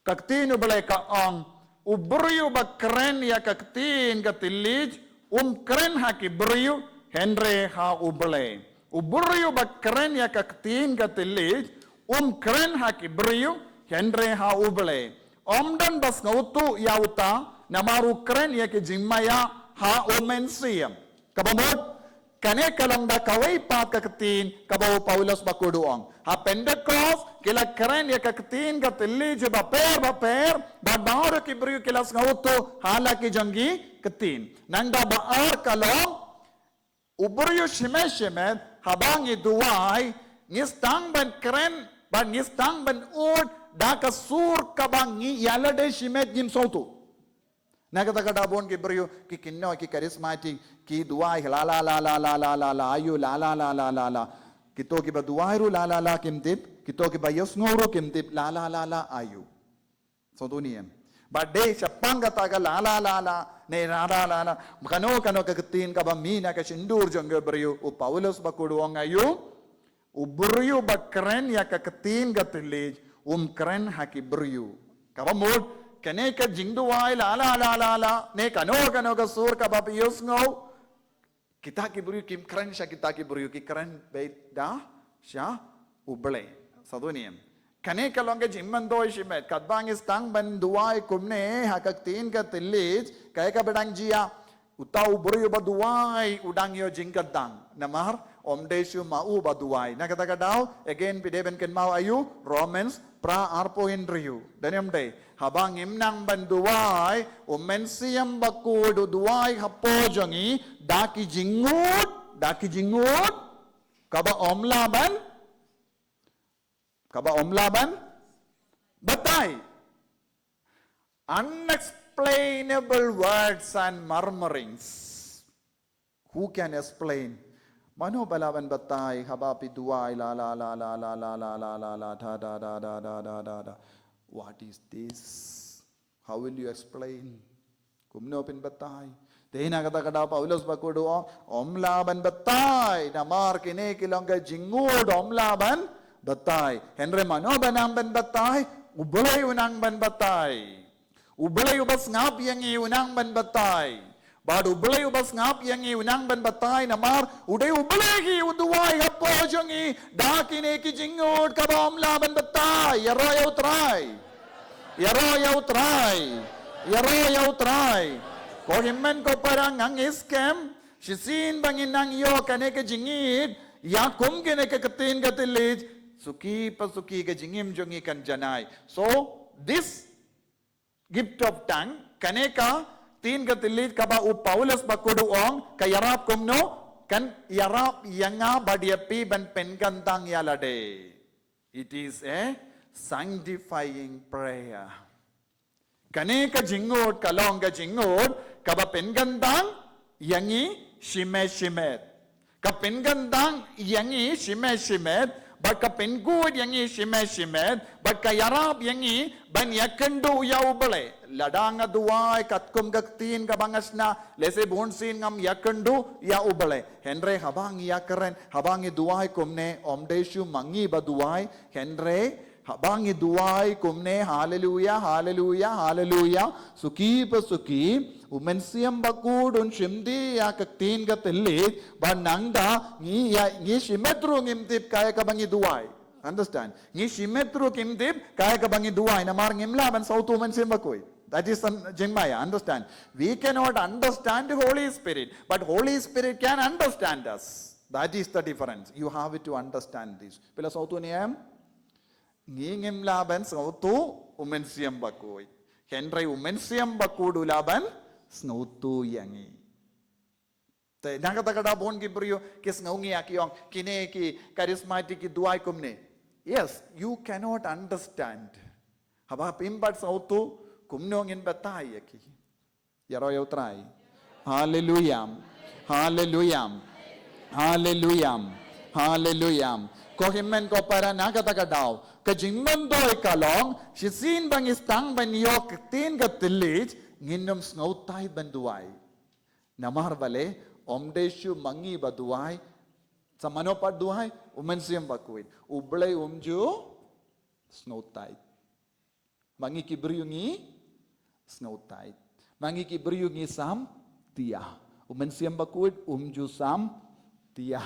ka ktien U Blei ka ong, u briew ba kren ïa ka ktien ka thylliej, um kren ha ki briew, hynrei ha U Blei. U briew ba kren ïa ka ktien ka thylliej, um kren ha ki briew, hynrei ha U Blei. Ym don ba sngewthuh ïa uta, namar u kren ïa ki jingmaïa ha u Mynsiem. Kaba mut, kane ka long da kawei pat ka ktien kaba u Paulus bakhuid u ong. Ha Pentecost, ki la kren ïa ka ktien ka thylliej bapher bapher, bad baroh ki briew ki la sngewthuh ha la ki jong ki ktien. Nangta ba ar ka long, u briew shimet shimet, haba ngi duwai, ngi sdang ban kren, bad ngi sdang ban ud da ka sur kaba ngi ïa lade shimet ngim sngewthuh. Na kata ka daw bun ki briew ki kynnoh ki charismatic ki duwai la la la la la la la la aïu la la la la la la. Kito kiba duwai ruh la la la kim tip, kito kiba ïohsngew ruh kim tip la la la la aïu. Sngewthuh ne em? Ba dei shaphang kata ka la la la la ne la la la la. Kano kano ka ktien kaba mih na ka shyntur jong ka briew, u Paulus bakhuid u ong aïu. U briew ba kren ïa ka ktien ka thylliej, um kren ha ki briew. Kaba mut, kane ka jingduwai la la la la la, ne kano kano ka sur kaba phi ïohsngew, kita ki briew kim kren sha kita ki briew, ki kren beit da sha U Blei. Sngewthuh ne em? Kane ka long ka jingmyntoi shimet, katba ngi sdang ban duwai kumne ha ka ktien ka thylliej, kaei kaba dang jia, uta u briew ba duwai u dang ïoh jingkyntang. Namar ym dei shuh ma u ba duwai. Na kata ka daw, again phi dei ban kynmaw aïu, Romans phra arphew hynriew. Dei ne ym dei? Haba ngim nang ban duwai, u Mynsiem Bakhuid u duwai hapoh jong ngi da ki jingngud, da ki jingngud kaba ym lah ban, kaba ym lah ban batai. Unexplainable words and murmurings. Who can explain? Mano ba lah ban batai haba phi duwai la la la la la la la la la la da da da da da da da da. What is this? How will you explain? Kumno phin batai? Te na kata ka daw Paulus bakut u ong, ym lah ban batai, namar kine ki long ka jingngud, ym lah ban batai. Hynrei mano ba nang ban batai? U Blei u nang ban batai. U Blei uba sngap ïa ngi u nang ban batai. Bad U Blei uba sngap ïa ngi u nang ban batai namar u dei U Blei hi u duwai hapoh jong ngi da kine ki jingngud kaba ym lah ban batai. Ïaroh ïa U Trai. Ïaroh ïa U Trai. Ïaroh ïa U Trai. Ko hynmen ko para, nga ngeit skhem shisien ba ngin nang ïoh kane ka jingïeit ïa kum kine ka ktien ka thylliej, suki pa suki ka jingim jong ngi kan janai. So this gift of tongue, kane ka ktien ka thylliej kaba u Paulus bakut u ong, ka ïarap kumno? Kan ïarap ïa nga bad ïa phi ban pynkyntang ïa lade. It is a sanctifying prayer. Kane ka jingngud ka long ka jingngud kaba pynkyntang ïa ngi shimet shimet. Ka pynkyntang ïa ngi shimet shimet, bad ka pynkut ïa ngi shimet shimet, bad ka ïarap ïa ngi ban ïakynduh ïa U Blei. Lada nga duwai katkum ka ktien kaba nga shna, lehse bunsien ngam ïakynduh ïa U Blei. Hynrei haba ngi ïakren, haba ngi duwai kumne, ym dei shuh ma ngi ba duwai, hynrei haba ngi duwai kumne, haleluya, haleluya, haleluya, suki pa suki, u Mynsiem Bakhuid un shim ïa ka ktien ka thylliej, ba nangta ngi ïa, ngi shimet ruh ngim tip kaei kaba ngi duwai. Understand? Ngi shimet ruh ngim tip kaei kaba ngi duwai, namar ngim lah ban sngewthuh u Mynsiem Bakhuid. That is some jingmaya, understand? We cannot understand the Holy Spirit, but Holy Spirit can understand us. That is the difference. You have to understand this. Phi la sngewthuh ne em? Ngi ngim lah ban sngewthuh u Mynsiem Bakhuid. Hynrei u Mynsiem Bakhuid u lah ban sngewthuh ïa ngi. Te na kata ka daw bun ki briew ki sngew ngi ïa ki ong, kine ki charismatic ki duwai kumne. Yes, you cannot understand. Haba phim pat sngewthuh, kumno ngin batai ïa ki? Ïaroh ïa U Trai. Haleluya. Haleluya. Haleluya. Haleluya. Ko hynmen ko para, na kata ka daw, ka jingmyntoi ka long, shisien ba ngi sdang ban ïoh ka ktien ka thylliej, ngin ym sngewthait ban duwai. Namar balei? Ym dei shuh ma ngi ba duwai. Sa mano pat duwai? U Mynsiem Bakhuid. U Blei um ju sngewthait. Ma ngi ki briew ngi sngewthait. Ma ngi ki briew ngi samtia. U Mynsiem Bakhuid um ju samtia.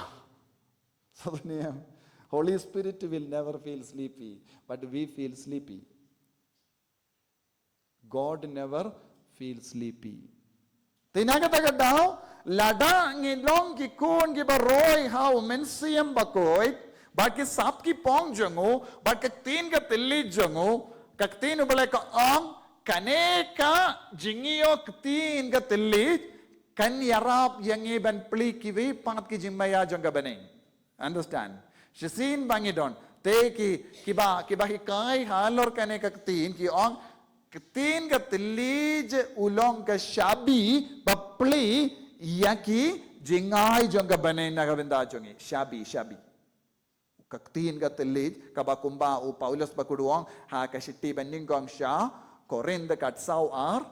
So the name, Holy Spirit will never feel sleepy, but we feel sleepy. God never feels sleepy. Te na kata ka daw, lada ngi long ki khun kiba roi ha u Mynsiem Bakhuid, ba ki sap ki pong jong u, ba ka ktien ka thylliej jong u, ka ktien u Blei ka ong, kane ka jingïoh ktien ka thylliej kan ïarap ïa ngi ban plie kiwei pat ki jingmaïa jong ka bneng. Understand? Shisien ba ngi don. Te ki, kiba, kiba hikai halor kane ka ktien ki ong, ktien ka thylliej u long ka shabi ba plie ïa ki jingai jong ka bneng na ka bynta jong ngi. Shabi, shabi. Ka ktien ka thylliej, kaba kumba u Paulus Bakhuid u ong ha ka shithi ba nyngkong sha Korinth ka saw ar,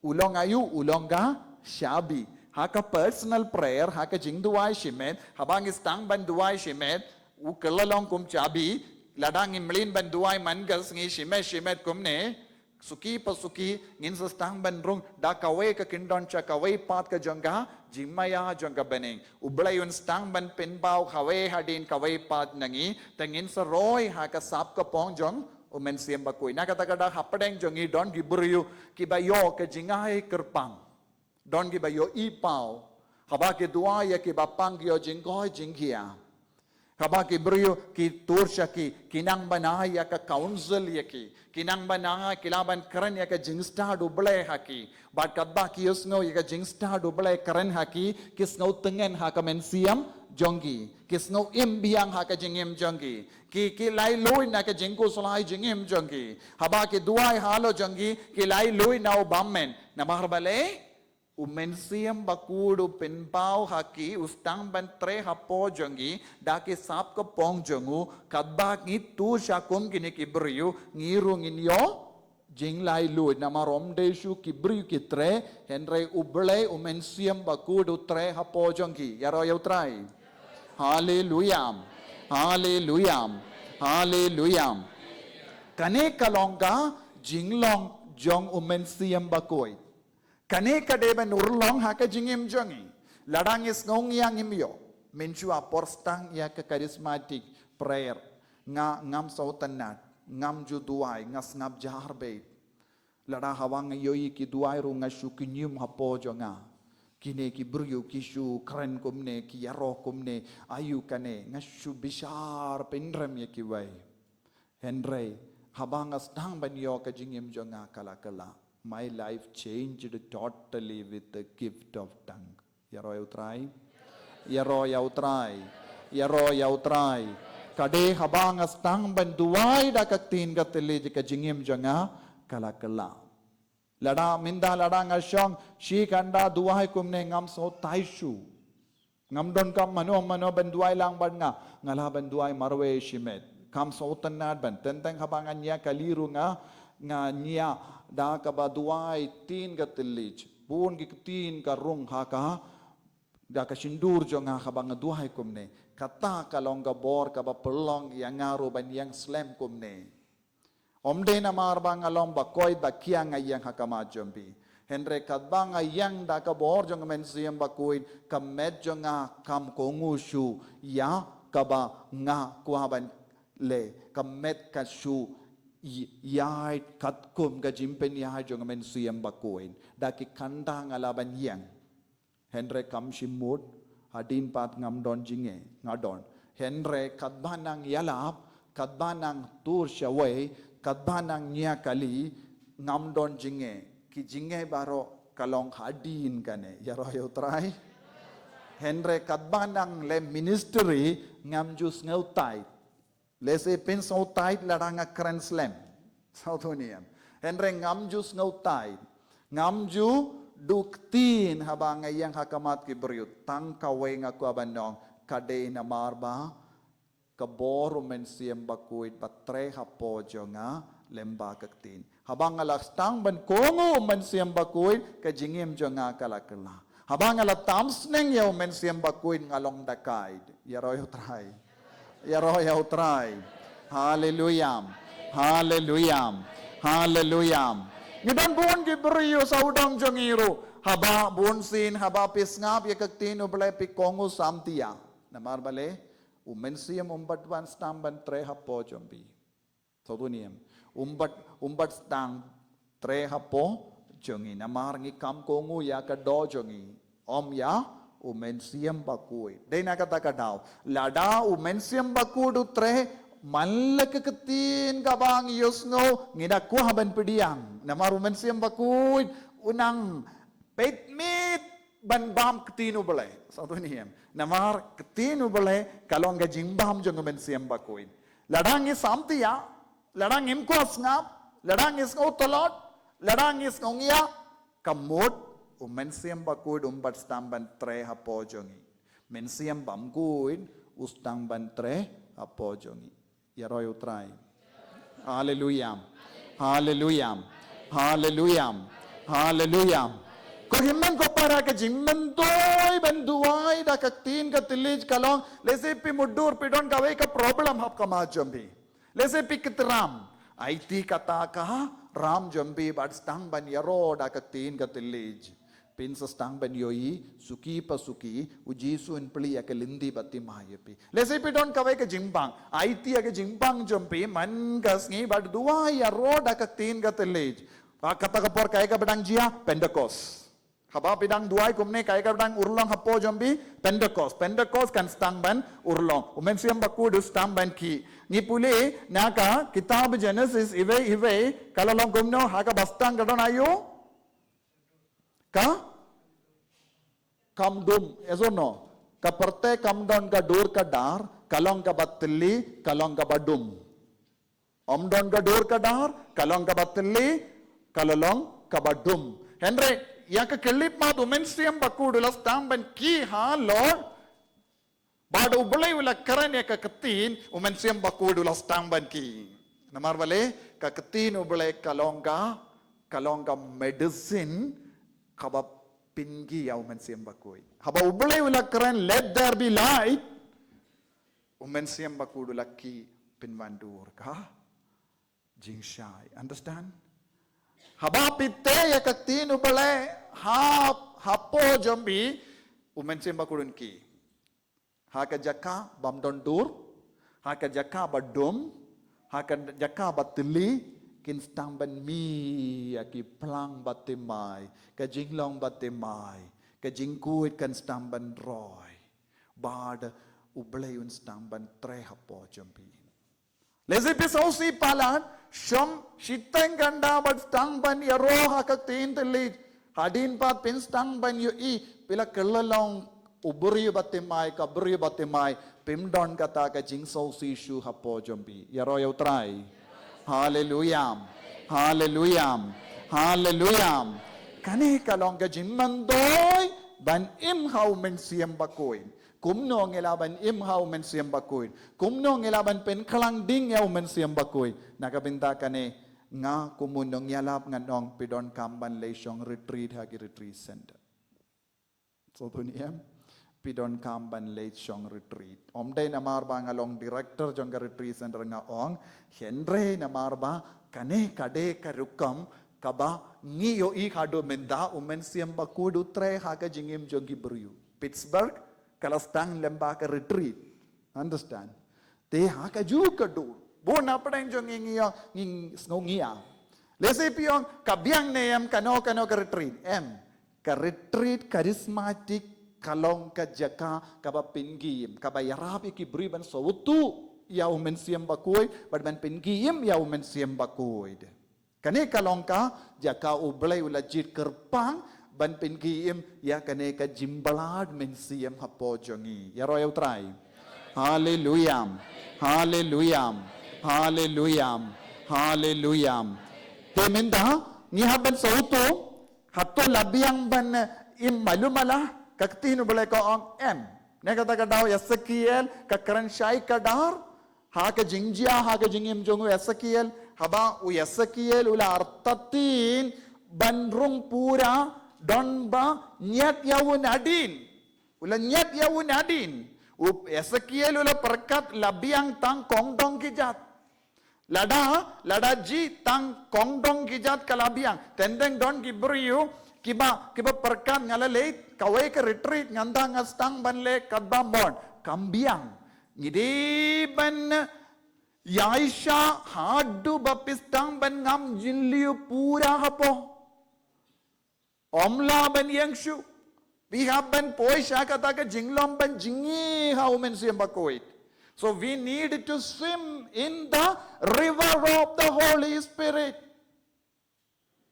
u long aïu, u long ka shabi. Ha ka personal prayer, ha ka jingduwai shimet, haba ngi sdang ban duwai shimet, u kylla long kum shabi, lada ngi mlien ban duwai man ka sngi shimet shimet kumne, suki pa suki, ngin sa sdang ban rung da kawei ka kyndon sha kawei pat ka jong ka jingmaïa jong ka bneng. U Blei un sdang ban pynpaw kawei hadien kawei pat na ngi, te ngin sa roi ha ka sap ka pong jong u Mynsiem Bakhuid. Na kata ka daw hapdeng jong ngi don ki briew kiba ïoh ka jingai kyrpang. Don kiba ïohi paw. Haba ki duwai ïa kiba pang ki ïoh jingkoit jingkhiah. Haba ki briew ki tur sha ki, ki nang ban ai ïa ka counsel ïa ki. Ki nang ban ai, ki lah ban kren ïa ka jingstad u Blei ha ki. Bad katba ki ïohsngew ïa ka jingstad u Blei kren ha ki, ki sngew tyngen ha ka mynsiem jong ki. Ki sngew im biang ha ka jingim jong ki. Ki, ki laitluid na ka jingkhuslai jingim jong ki. Haba ki duwai halor jong ki, ki laitluid na u bymmen. Namar balei? U Mynsiem Bakhuid u pynpaw ha ki, u sdang ban trei hapoh jong ki, da ki sap ka pong jong u, katba ngi tur sha kum kine ki briew, ngi ruh ngin ïoh Jinglaitluid namar ym dei shuh ki briew ki trei, hynrei U Blei U Mynsiem Bakhuid u trei hapoh jong ki. Ïaroh ïa U Trai. Haleluya. Haleluya. Haleluya. Kane ka long ka jinglong jong U Mynsiem Bakhuid. Kane ka dei ban urlong ha ka jingim jong ngi. Lada ngi sngew ngi ïa ngim ïoh. Mynshuwa por sdang ïa ka charismatic prayer. Nga ngam sngewtynnat, ngam ju duwai, nga sngap jar beit. Lada haba nga ïohi ki duwai ruh nga shu kynñium hapoh jong nga. Kine ki briew ki shu kren kumne, ki ïaroh kumne, aïu kane, nga shu bishar pynrem ïa kiwei. Hynrei haba nga sdang ban ïoh ka jingim jong nga ka la kylla. My life changed totally with the gift of tongue. Ïaroh ïa U Trai. Ïaroh ïa U Trai. Ïaroh ïa U Trai. Ka dei haba nga sdang ban duwai da ka ktien ka thylliej ka jingim jong nga ka la kylla. Lada mynta lada nga shong shi kynta duwai kumne ngam sngewtynnat shuh. Ngam donkam mano mano ban duwai lang bad nga, nga lah ban duwai marwei shimet. Kam sngewtynnat ban, teng teng haba nga ñiah kali ruh nga, nga ñiah da kaba duwai ktien ka thylliej. Bun ki ktien ka rung ha ka, da ka shyntur jong nga haba nga duwai kumne. Kata ka long ka bor kaba pynlong ïa nga ruh ban ïeng slem kumne. Ym dei namar ba nga long ba koit ba kiang nga ïeng ha khmat jong phi. Hynrei katba nga ïeng da ka bor jong U Mynsiem Bakhuid, ka met jong nga kam kohnguh shuh ïa kaba nga kwah ban leh, ka met ka shu ï-, ïaid katkum ka jingpynïaid jong U Mynsiem Bakhuid. Da ki kynta nga lah ban ïeng. Hynrei kam shym mut, hadien pat ngam don jingeh, nga don. Hynrei katba nang ïalap, katba nang tur shawei, katba nang ñiah kali, ngam don jingeh. Ki jingeh baroh ka long hadien kane. Ïaroh ïa U Trai. Hynrei katba nang leh ministry, ngam ju sngewtynnat. Lehse phin sngewtynnat lada nga kren slem. Sngewthuh ne em. Hynrei ngam ju sngewtynnat. Ngam ju duh ktien haba nga ïeng ha khmat ki briew. Tang kawei nga kwah ban ong. Ka dei namar ba ka bor U Mynsiem Bakhuid ba trei hapoh jong nga lem bad ka ktien. Haba nga la sdang ban kohnguh U Mynsiem Bakhuid, ka jingim jong nga ka la kylla. Haba nga la tam sneng ïa U Mynsiem Bakhuid, nga long da kait. Ïaroh ïa U Trai. Ïaroh ïa U Trai. Haleluya. Haleluya. Haleluya. Ngi don bun ki briew sawdong jong ngi ruh. Haba bun sien, haba phi sngap ïa ka ktien U Blei phi kohnguh samtia. Namar balei, U Mynsiem um pat wan sdang ban trei hapoh jong phi. Sngewthuh ne em. Um pat, um pat sdang trei hapoh jong ngi. Namar ngi kam kohnguh ïa ka doh jong ngi. Ym ïa U Mynsiem Bakhuid. Dei na kata ka daw. Lada U Mynsiem Bakhuid u trei, man la ka ktien kaba ngi ïohsngew, ngi da kwah ban pdiang. Namar U Mynsiem Bakhuid u nang peit miet ban bam ktien U Blei. Sngewthuh ne em. Namar ktien U Blei ka long ka jingbam jong U Mynsiem Bakhuid. Lada ngi samtia, lada ngim kwah sngap, lada ngi sngew tlot, lada ngi sngew ngiah, ka mut U Mynsiem Bakhuid um pat sdang ban trei hapoh jong ngi. Mynsiem Bakhuid u sdang ban trei hapoh jong ngi. Ïaroh ïa U Trai. Haleluya. Haleluya. Haleluya. Haleluya. Ko hynmen ko para, ka jingmyntoi ban duwai da ka ktien ka thylliej ka long, lehse phi mutdur, phi don kawei ka problem ha khmat jong phi. Lehse phi kit ram. Aiti kata ka ram jong phi bad sdang ban ïaroh da ka ktien ka thylliej. Phin sa sdang ban ïohi, suki pa suki, U Jisu un plie ïa ka lynti baptisma ïa phi. Lehse phi don kawei ka jingbam, aiti ïa ka jingbam jong phi, man ka sngi bad duwai ïaroh da ka ktien ka thylliej. Ba kata ka por kaei kaba dang jia, Pentecost. Haba phi dang duwai kumne kaei kaba dang urlong hapoh jong phi, Pentecost. Pentecost kan sdang ban urlong. U Mynsiem Bakhuid u sdang ban khih. Ngi pule, na ka kitab Genesis iwei iwei, ka la long kumno, ha kaba sdang ka don aïu? Ka? Kam dum, yes or no? Ka pyrthei kam don ka dur ka dar, ka long kaba thylli, ka long kaba dum. Ym don ka dur ka dar, ka long kaba thylli, ka la long kaba dum. Hynrei, ïa ka khyllipmat U Mynsiem Bakhuid u la sdang ban khih halor, bad U Blei u la kren ïa ka ktien, U Mynsiem Bakhuid u la sdang ban khih. Namar balei, ka ktien U Blei ka long ka, ka long ka medicine kaba pyngi ïa U Mynsiem Bakhuid. Haba U Blei u la kren, "Let there be light," U Mynsiem Bakhuid u la ki pynwandur ka jingshai. Understand? Haba phi teh ïa ka ktien U Blei ha, hapoh jong phi, U Mynsiem Bakhuid un ki. Ha ka jaka bym don dur, ha ka jaka ba dum, ha ka jaka ba tylli, kin sdang ban mih ïa ki phlang ba thymmai, ka jinglong ba thymmai, ka jingkhuid kan sdang ban roi. Bad U Blei un sdang ban trei hapoh jong phi. Lehse phi sngewsih palat, shong shiteng kynda bad sdang ban ïaroh ha ka ktien tylli. Hadien pat phin sdang ban ïohi, phi la kylla long u briew ba thymmai, ka briew ba thymmai, phim don kata ka jingsngewsih shuh hapoh jong phi. Ïaroh ïa U Trai. Haleluya. Haleluya. Haleluya. Kane ka long ka jingmyntoi ban im ha U Mynsiem Bakhuid. Kumno ngi lah ban im ha U Mynsiem Bakhuid? Kumno ngi lah ban pynkhlang ding ïa U Mynsiem Bakhuid? Na ka bynta kane, nga kum u nongïalap ngan ong, phi donkam ban leit shong retreat ha ki retreat center. Sngewthuh ne em? Phi donkam ban leit shong retreat. Ym dei namar ba nga long director jong ka retreat center nga ong, hynrei namar ba kane ka dei ka rukom kaba ngi ïohi haduh mynta U Mynsiem Bakhuid u trei ha ka jingim jong ki briew. Pittsburgh, ka la sdang lyngba ka retreat. Understand? Te ha kajuh ka dur, bun na pdeng jong ngi, ngi ïa, ngi sngew ngi ïa. Lehse phi ong, ka biang ne em kano kano ka retreat? Em. Ka retreat charismatic ka long ka jaka kaba pyngi im, kaba ïarap ïa ki briew ban sngewthuh ïa U Mynsiem Bakhuid bad ban pyngi im ïa U Mynsiem Bakhuid. Kane ka long ka jaka U Blei u la jied kyrpang ban pyngi im ïa kane ka jingbyllad mynsiem hapoh jong ngi. Ïaroh ïa U Trai. Haleluya. Haleluya. Haleluya. Haleluya. Te mynta ngi hap ban sngewthuh, hato la biang ban im malu mala? Ka ktien U Blei ka ong em. Ne kata ka daw Esekiel ka kren shai kdar ha ka jingjia, ha ka jingim jong u Esekiel. Haba u Esekiel u la artatien ban rung pura, don ba ñiad ïa u nadien. U la ñiad ïa u nadien. U Esekiel u la pyrkhat la biang tang kongdong ki jat. Lada, lada jied tang kongdong ki jat ka la biang. Teng teng don ki briew kiba, kiba pyrkhat nga la leit kawei ka retreat, ngan da nga sdang ban leh katba mon. Kam biang. Ngi dei ban ïaishah haduh ba phi sdang ban ngam jingïaleh pura hapoh. Ym lah ban ïeng shuh. Phi hap ban poi sha kata ka jinglong ban jngi ha U Mynsiem Bakhuid. So we need to swim in the river of the Holy Spirit.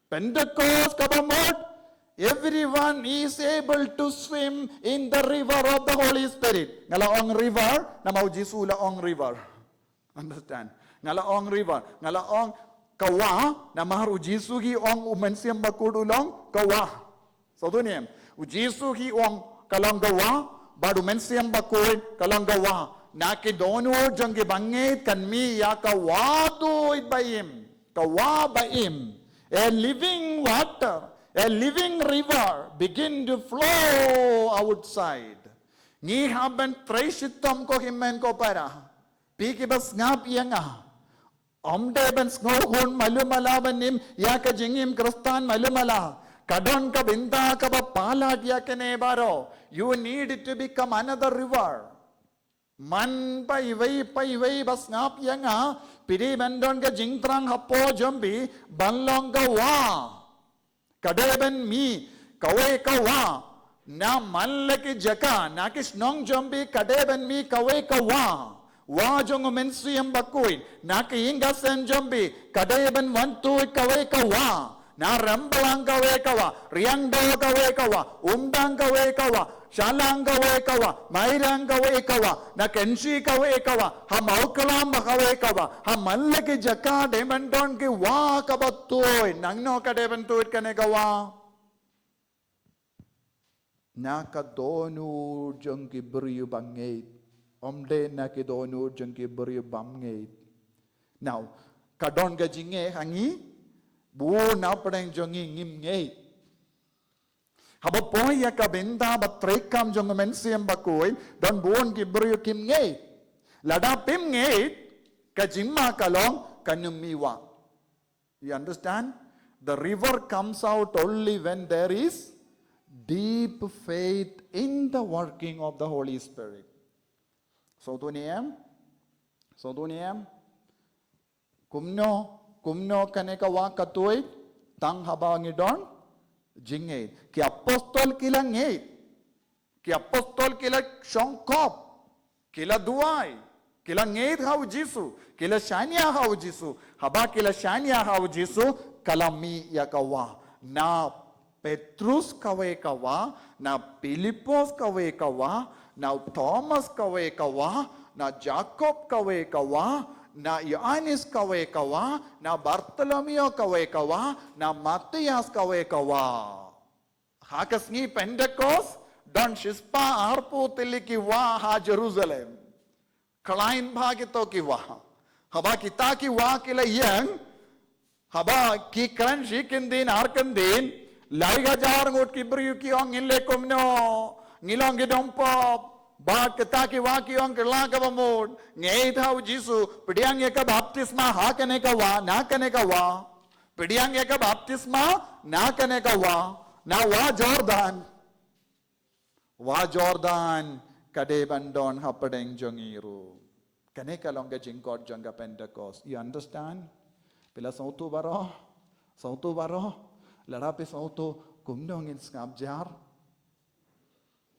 Pentecost kaba mut, everyone is able to swim in the river of the Holy Spirit. Nga la ong river, namar u Jisu u la ong river. Understand? Nga la ong river, nga la ong ka wah, namar u Jisu hi ong U Mynsiem Bakhuid u long ka wah. Sngewthuh ne em? U Jisu hi ong ka long ka wah, bad U Mynsiem Bakhuid ka long ka wah. Na ki dohnud jong ki bangeit kan mih ïa ka wah tuid ba im. Ka wah ba im. A living water, a living river begin to flow outside. Ngi hap ban trei shitom ko hynmen ko para. Phi kiba sngap ïa nga. Ym dei ban sngewhun malu mala ban im ïa ka jingim Khristan malu mala. Ka don ka bynta kaba palat ïa kane baroh. You need to become another river. Man phi iwei pa iwei ba sngap ïa nga, phi dei ban don ka jingthrang hapoh jong phi ban long ka wah. Ka dei ban mih kawei ka wah. Na man la ki jaka, na ki shnong jong phi ka dei ban mih kawei ka wah. Wah jong U Mynsiem Bakhuid, na ki ïing ka sem jong phi ka dei ban wan tuid kawei ka wah. Na Remblang kawei ka wah, Riangdo kawei ka wah, Umdang kawei ka wah, Shallang kawei ka wah, Mairang kawei ka wah, na Kynshi kawei ka wah, ha Mawklam kawei ka wah, ha man la ki jaka dei ban don ki wah kaba tuid. Nangno ka dei ban tuid kane ka wah? Na ka dohnud jong ki briew bangeit. Ym dei na ki dohnud jong ki briew bym ngeit. Now, Ka don ka jingngeit ha ngi, bun na pdeng jong ngi ngim ngeit. Haba poi ïa ka bynta ba treikam jong u Mynsiem Bakhuid, don bun ki briew kim ngeit. Lada phim ngeit, ka jingma ka long kan ym mih wah. You understand? The river comes out only when there is deep faith in the working of the Holy Spirit. Sngewthuh ne em? Sngewthuh ne em? Kumno, kumno kane ka wah ka tuid, tang haba ngi don jingngeit. Ki apostol ki la ngeit. Ki apostol ki la shongkop, ki la duwai, ki la ngeit ha u Jisu, ki la shaniah ha u Jisu. Haba ki la shaniah ha u Jisu, ka la mih ïa ka wah. Na Petrus kawei ka wah, na Pilipos kawei ka wah, na Thomas kawei ka wah, na Jakob kawei ka wah, na Ïoannis kawei ka wah, na Bartolomeo kawei ka wah, na Matias kawei ka wah. Ha ka sngi Pentekost, don shispah arphew tylli ki wah ha Jerusalem. Khlaiñ bha kito ki wah. Haba kita ki wah ki la ïeng, haba ki kren shi kyndin ar kyndin, lai hajar ngut ki briew ki ong, ngin leh kumno, ngi long ki dongpop. Bad kita ki wah ki ong, kylla kaba mut, ngeit ha u Jisu, pdiang ïa ka baptisma ha kane ka wah, na kane ka wah. Pdiang ïa ka baptisma na kane ka wah, na wah Jordan. Wah Jordan ka dei ban don hapdeng jong ngi ruh. Kane ka long ka jingkot jong ka Pentecost. You understand? Phi la sngewthuh baroh? Sngewthuh baroh? Lada phi sngewthuh, kumno ngin sngap jar?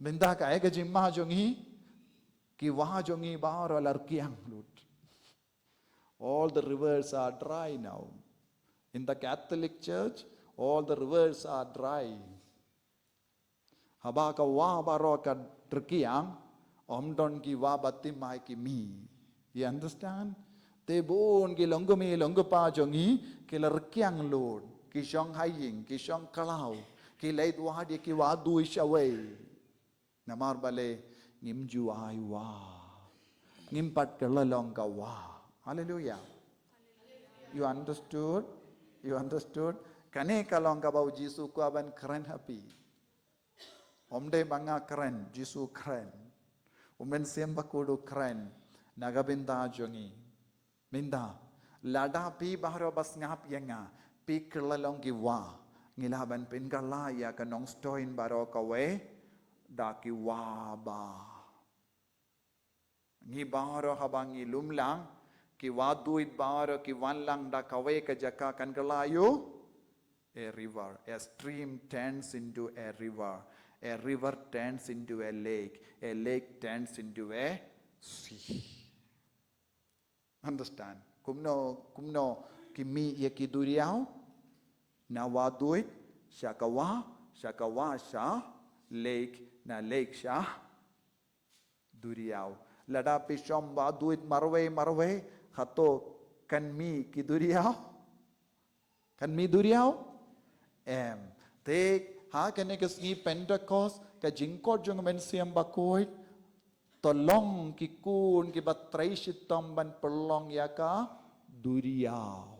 Mynta kaei ka jingma jong ngi? Ki wah jong ngi baroh la rkiang lut. All the rivers are dry now. In the Catholic Church, all the rivers are dry. Haba ka wah baroh ka rkiang, ym don ki wah baptisma ki mih. You understand? Te bun ki longkmie longkpa jong ngi, ki la rkiang lut, ki shong ha ïing, ki shong khlaw, ki leit wad ïa ki wah duid shawei. Namar balei? Ngim ju ai wah. Ngim pat kylla long ka wah. Haleluia. You understood? You understood? Kane ka long kaba u Jisu kwah ban kren ha phi. Ym dei ba nga kren, Jisu kren. U Mynsiem Bakhuid u kren na ka bynta jong ngi. Mynta, lada phi baroh ba sngap ïa nga, phi kylla long ki wah, ngi lah ban pynkylla ïa ka Nongstoiñ baroh kawei da ki wah bah. Ngi baroh haba ngi lum lang, ki wah duid baroh ki wan lang da kawei ka jaka, kan kylla ïa u? A river. A stream turns into a river. A river turns into a lake. A lake turns into a sea. Understand? Kumno, kumno ki mih ïa ki duriaw? Na wah duid sha ka wah, sha ka wah sha lake, na lake sha duriaw. Lada phi shong wah duid marwei marwei, hato kan mih ki duriaw? Kan mih duriaw? Em. Te ha kane ka sngi Pentecost, ka jingkot jong u Mynsiem Bakhuid, to long ki khun kiba trei shitom ban pynlong ïa ka duriaw.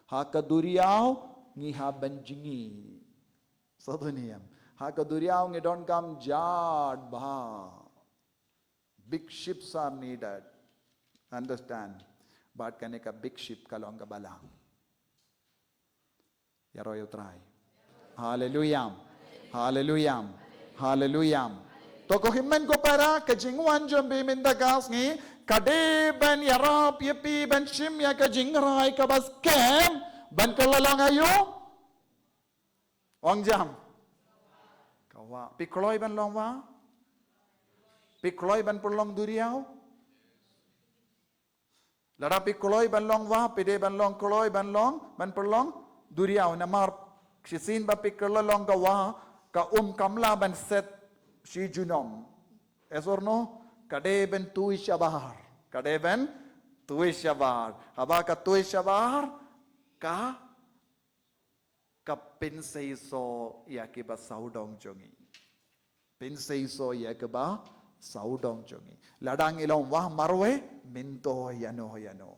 Ha ka duriaw ngi hap ban jngi. Sngewthuh ne em? Ha ka duriaw ngi donkam jat bah. Big ships are needed. Understand? Bad kane ka big ship ka long ka Balang. Ïaroh ïa u Trai. Haleluia. Haleluia. Haleluia. To ko hynmen ko para, ka jingwan jong phi mynta ka sngi ka dei ban ïarap ïa phi ban shim ïa ka jingrai kaba skhem ban kylla long aïu? Ong jam. Ka wah. Phi kloi ban long wah? Phi kloi ban pynlong duriaw? Lada phi kloi ban long wah, phi dei ban long kloi ban long, ban pynlong duriaw. Namar shisien ba phi kylla long ka wah, ka um kam lah ban set shi junom. Yes or no? Ka dei ban tui shabar. Ka dei ban tui shabar. Haba ka tui shabar, ka ka pynseisoh ïa kiba sawdong jong ngi. Pynseisoh ïa kiba sawdong jong ngi. Lada ngi long wah marwei, mynta ïano ïano.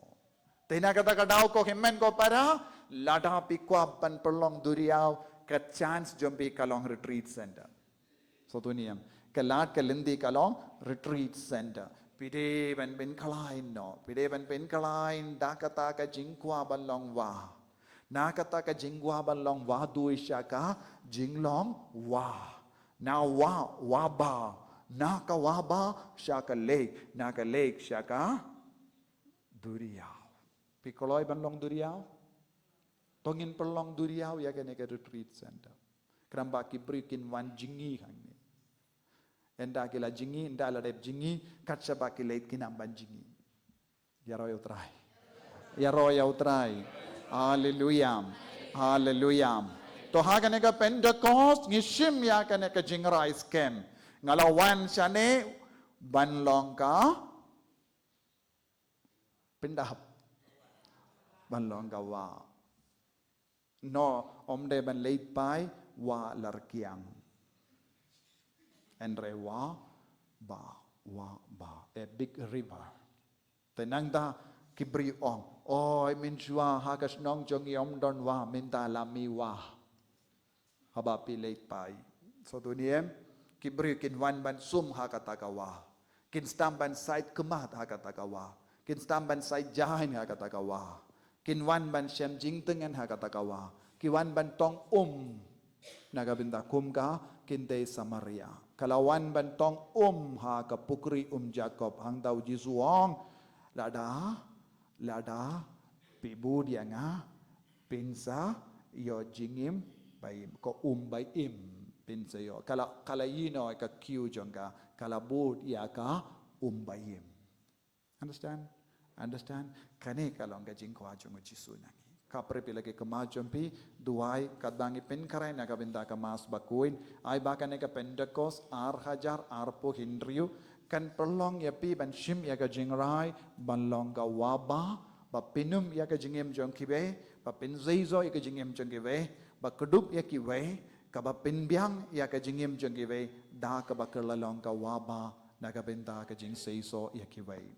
Ina kata ka daw ko hynmen ko para, lada phi kwah ban pynlong duriaw, ka chance jong phi ka long retreat center. Sngewthuh ne em? Ka lad ka lynti ka long retreat center. Phi dei ban pynkhlaiñ noh, phi dei ban pynkhlaiñ da kata ka jingkwah ban long wah. Na kata ka jingkwah ban long wah, duh sha ka jinglong wah. Na wah, wah bah. Na ka wah bah sha ka lake, na ka lake sha ka duriaw. Phi kloi ban long duriaw? To ngin pynlong duriaw ïa kane ka retreat center. Khnang ba ki briew kin wan jngi hangne. Ynda ki la jngi, ynda la dep jngi, kat shaba ki leit kin ym ban jngi. Ïaroh ïa U Trai. Ïaroh ïa U Trai. Haleluia. Haleluia. To ha kane ka Pentecost ngi shim ïa kane ka jingrai skhem. Nga la wan shane ban long ka pyndap. Ban long ka wah. No, ym dei ban leit pai wah Larkiang. Hynrei wah bah, wah bah, a big river. Te nangta ki briew ong, oi, mynshuwa ha ka shnong jong ngi ym don wah, mynta la mih wah. Haba phi leit pai, sngewthuh ne em, ki briew kin wan ban sum ha kata ka wah. Kin sdang ban sait khmat ha kata ka wah. Kin sdang ban sait jaiñ ha kata ka wah. Kin wan ban shem jingtngen ha kata ka wah. Ki wan ban tong um na ka bynta kum ka kynthei Samaria. Ka la wan ban tong um ha ka pukri um Jakob, hangta U Jisu u ong, lada, lada phi bud ïa nga, phin sa ïoh jingim ba im, ka um ba im phin sa ïoh. Ka la, ka la ïehnoh ïa ka queue jong ka, ka la bud ïa ka um ba im. Understand? Understand? Kane ka long ka jingkwah jong U Jisu na ngi. Khapkhreh phi la ki kmie jong phi, duwai, katba ngi pynkhreh na ka bynta ka Mass bakhuid, ai ba kane ka Pentecost ar hajar arphew hynriew kan pynlong ïa phi ban shim ïa ka jingrai ban long ka wah bah, ba pynum ïa ka jingim jong kiwei, ba pynseisoh ïa ka jingim jong kiwei, ba kdup ïa kiwei, kaba pynbiang ïa ka jingim jong kiwei da kaba kylla long ka wah bah na ka bynta ka jingseisoh ïa kiwei.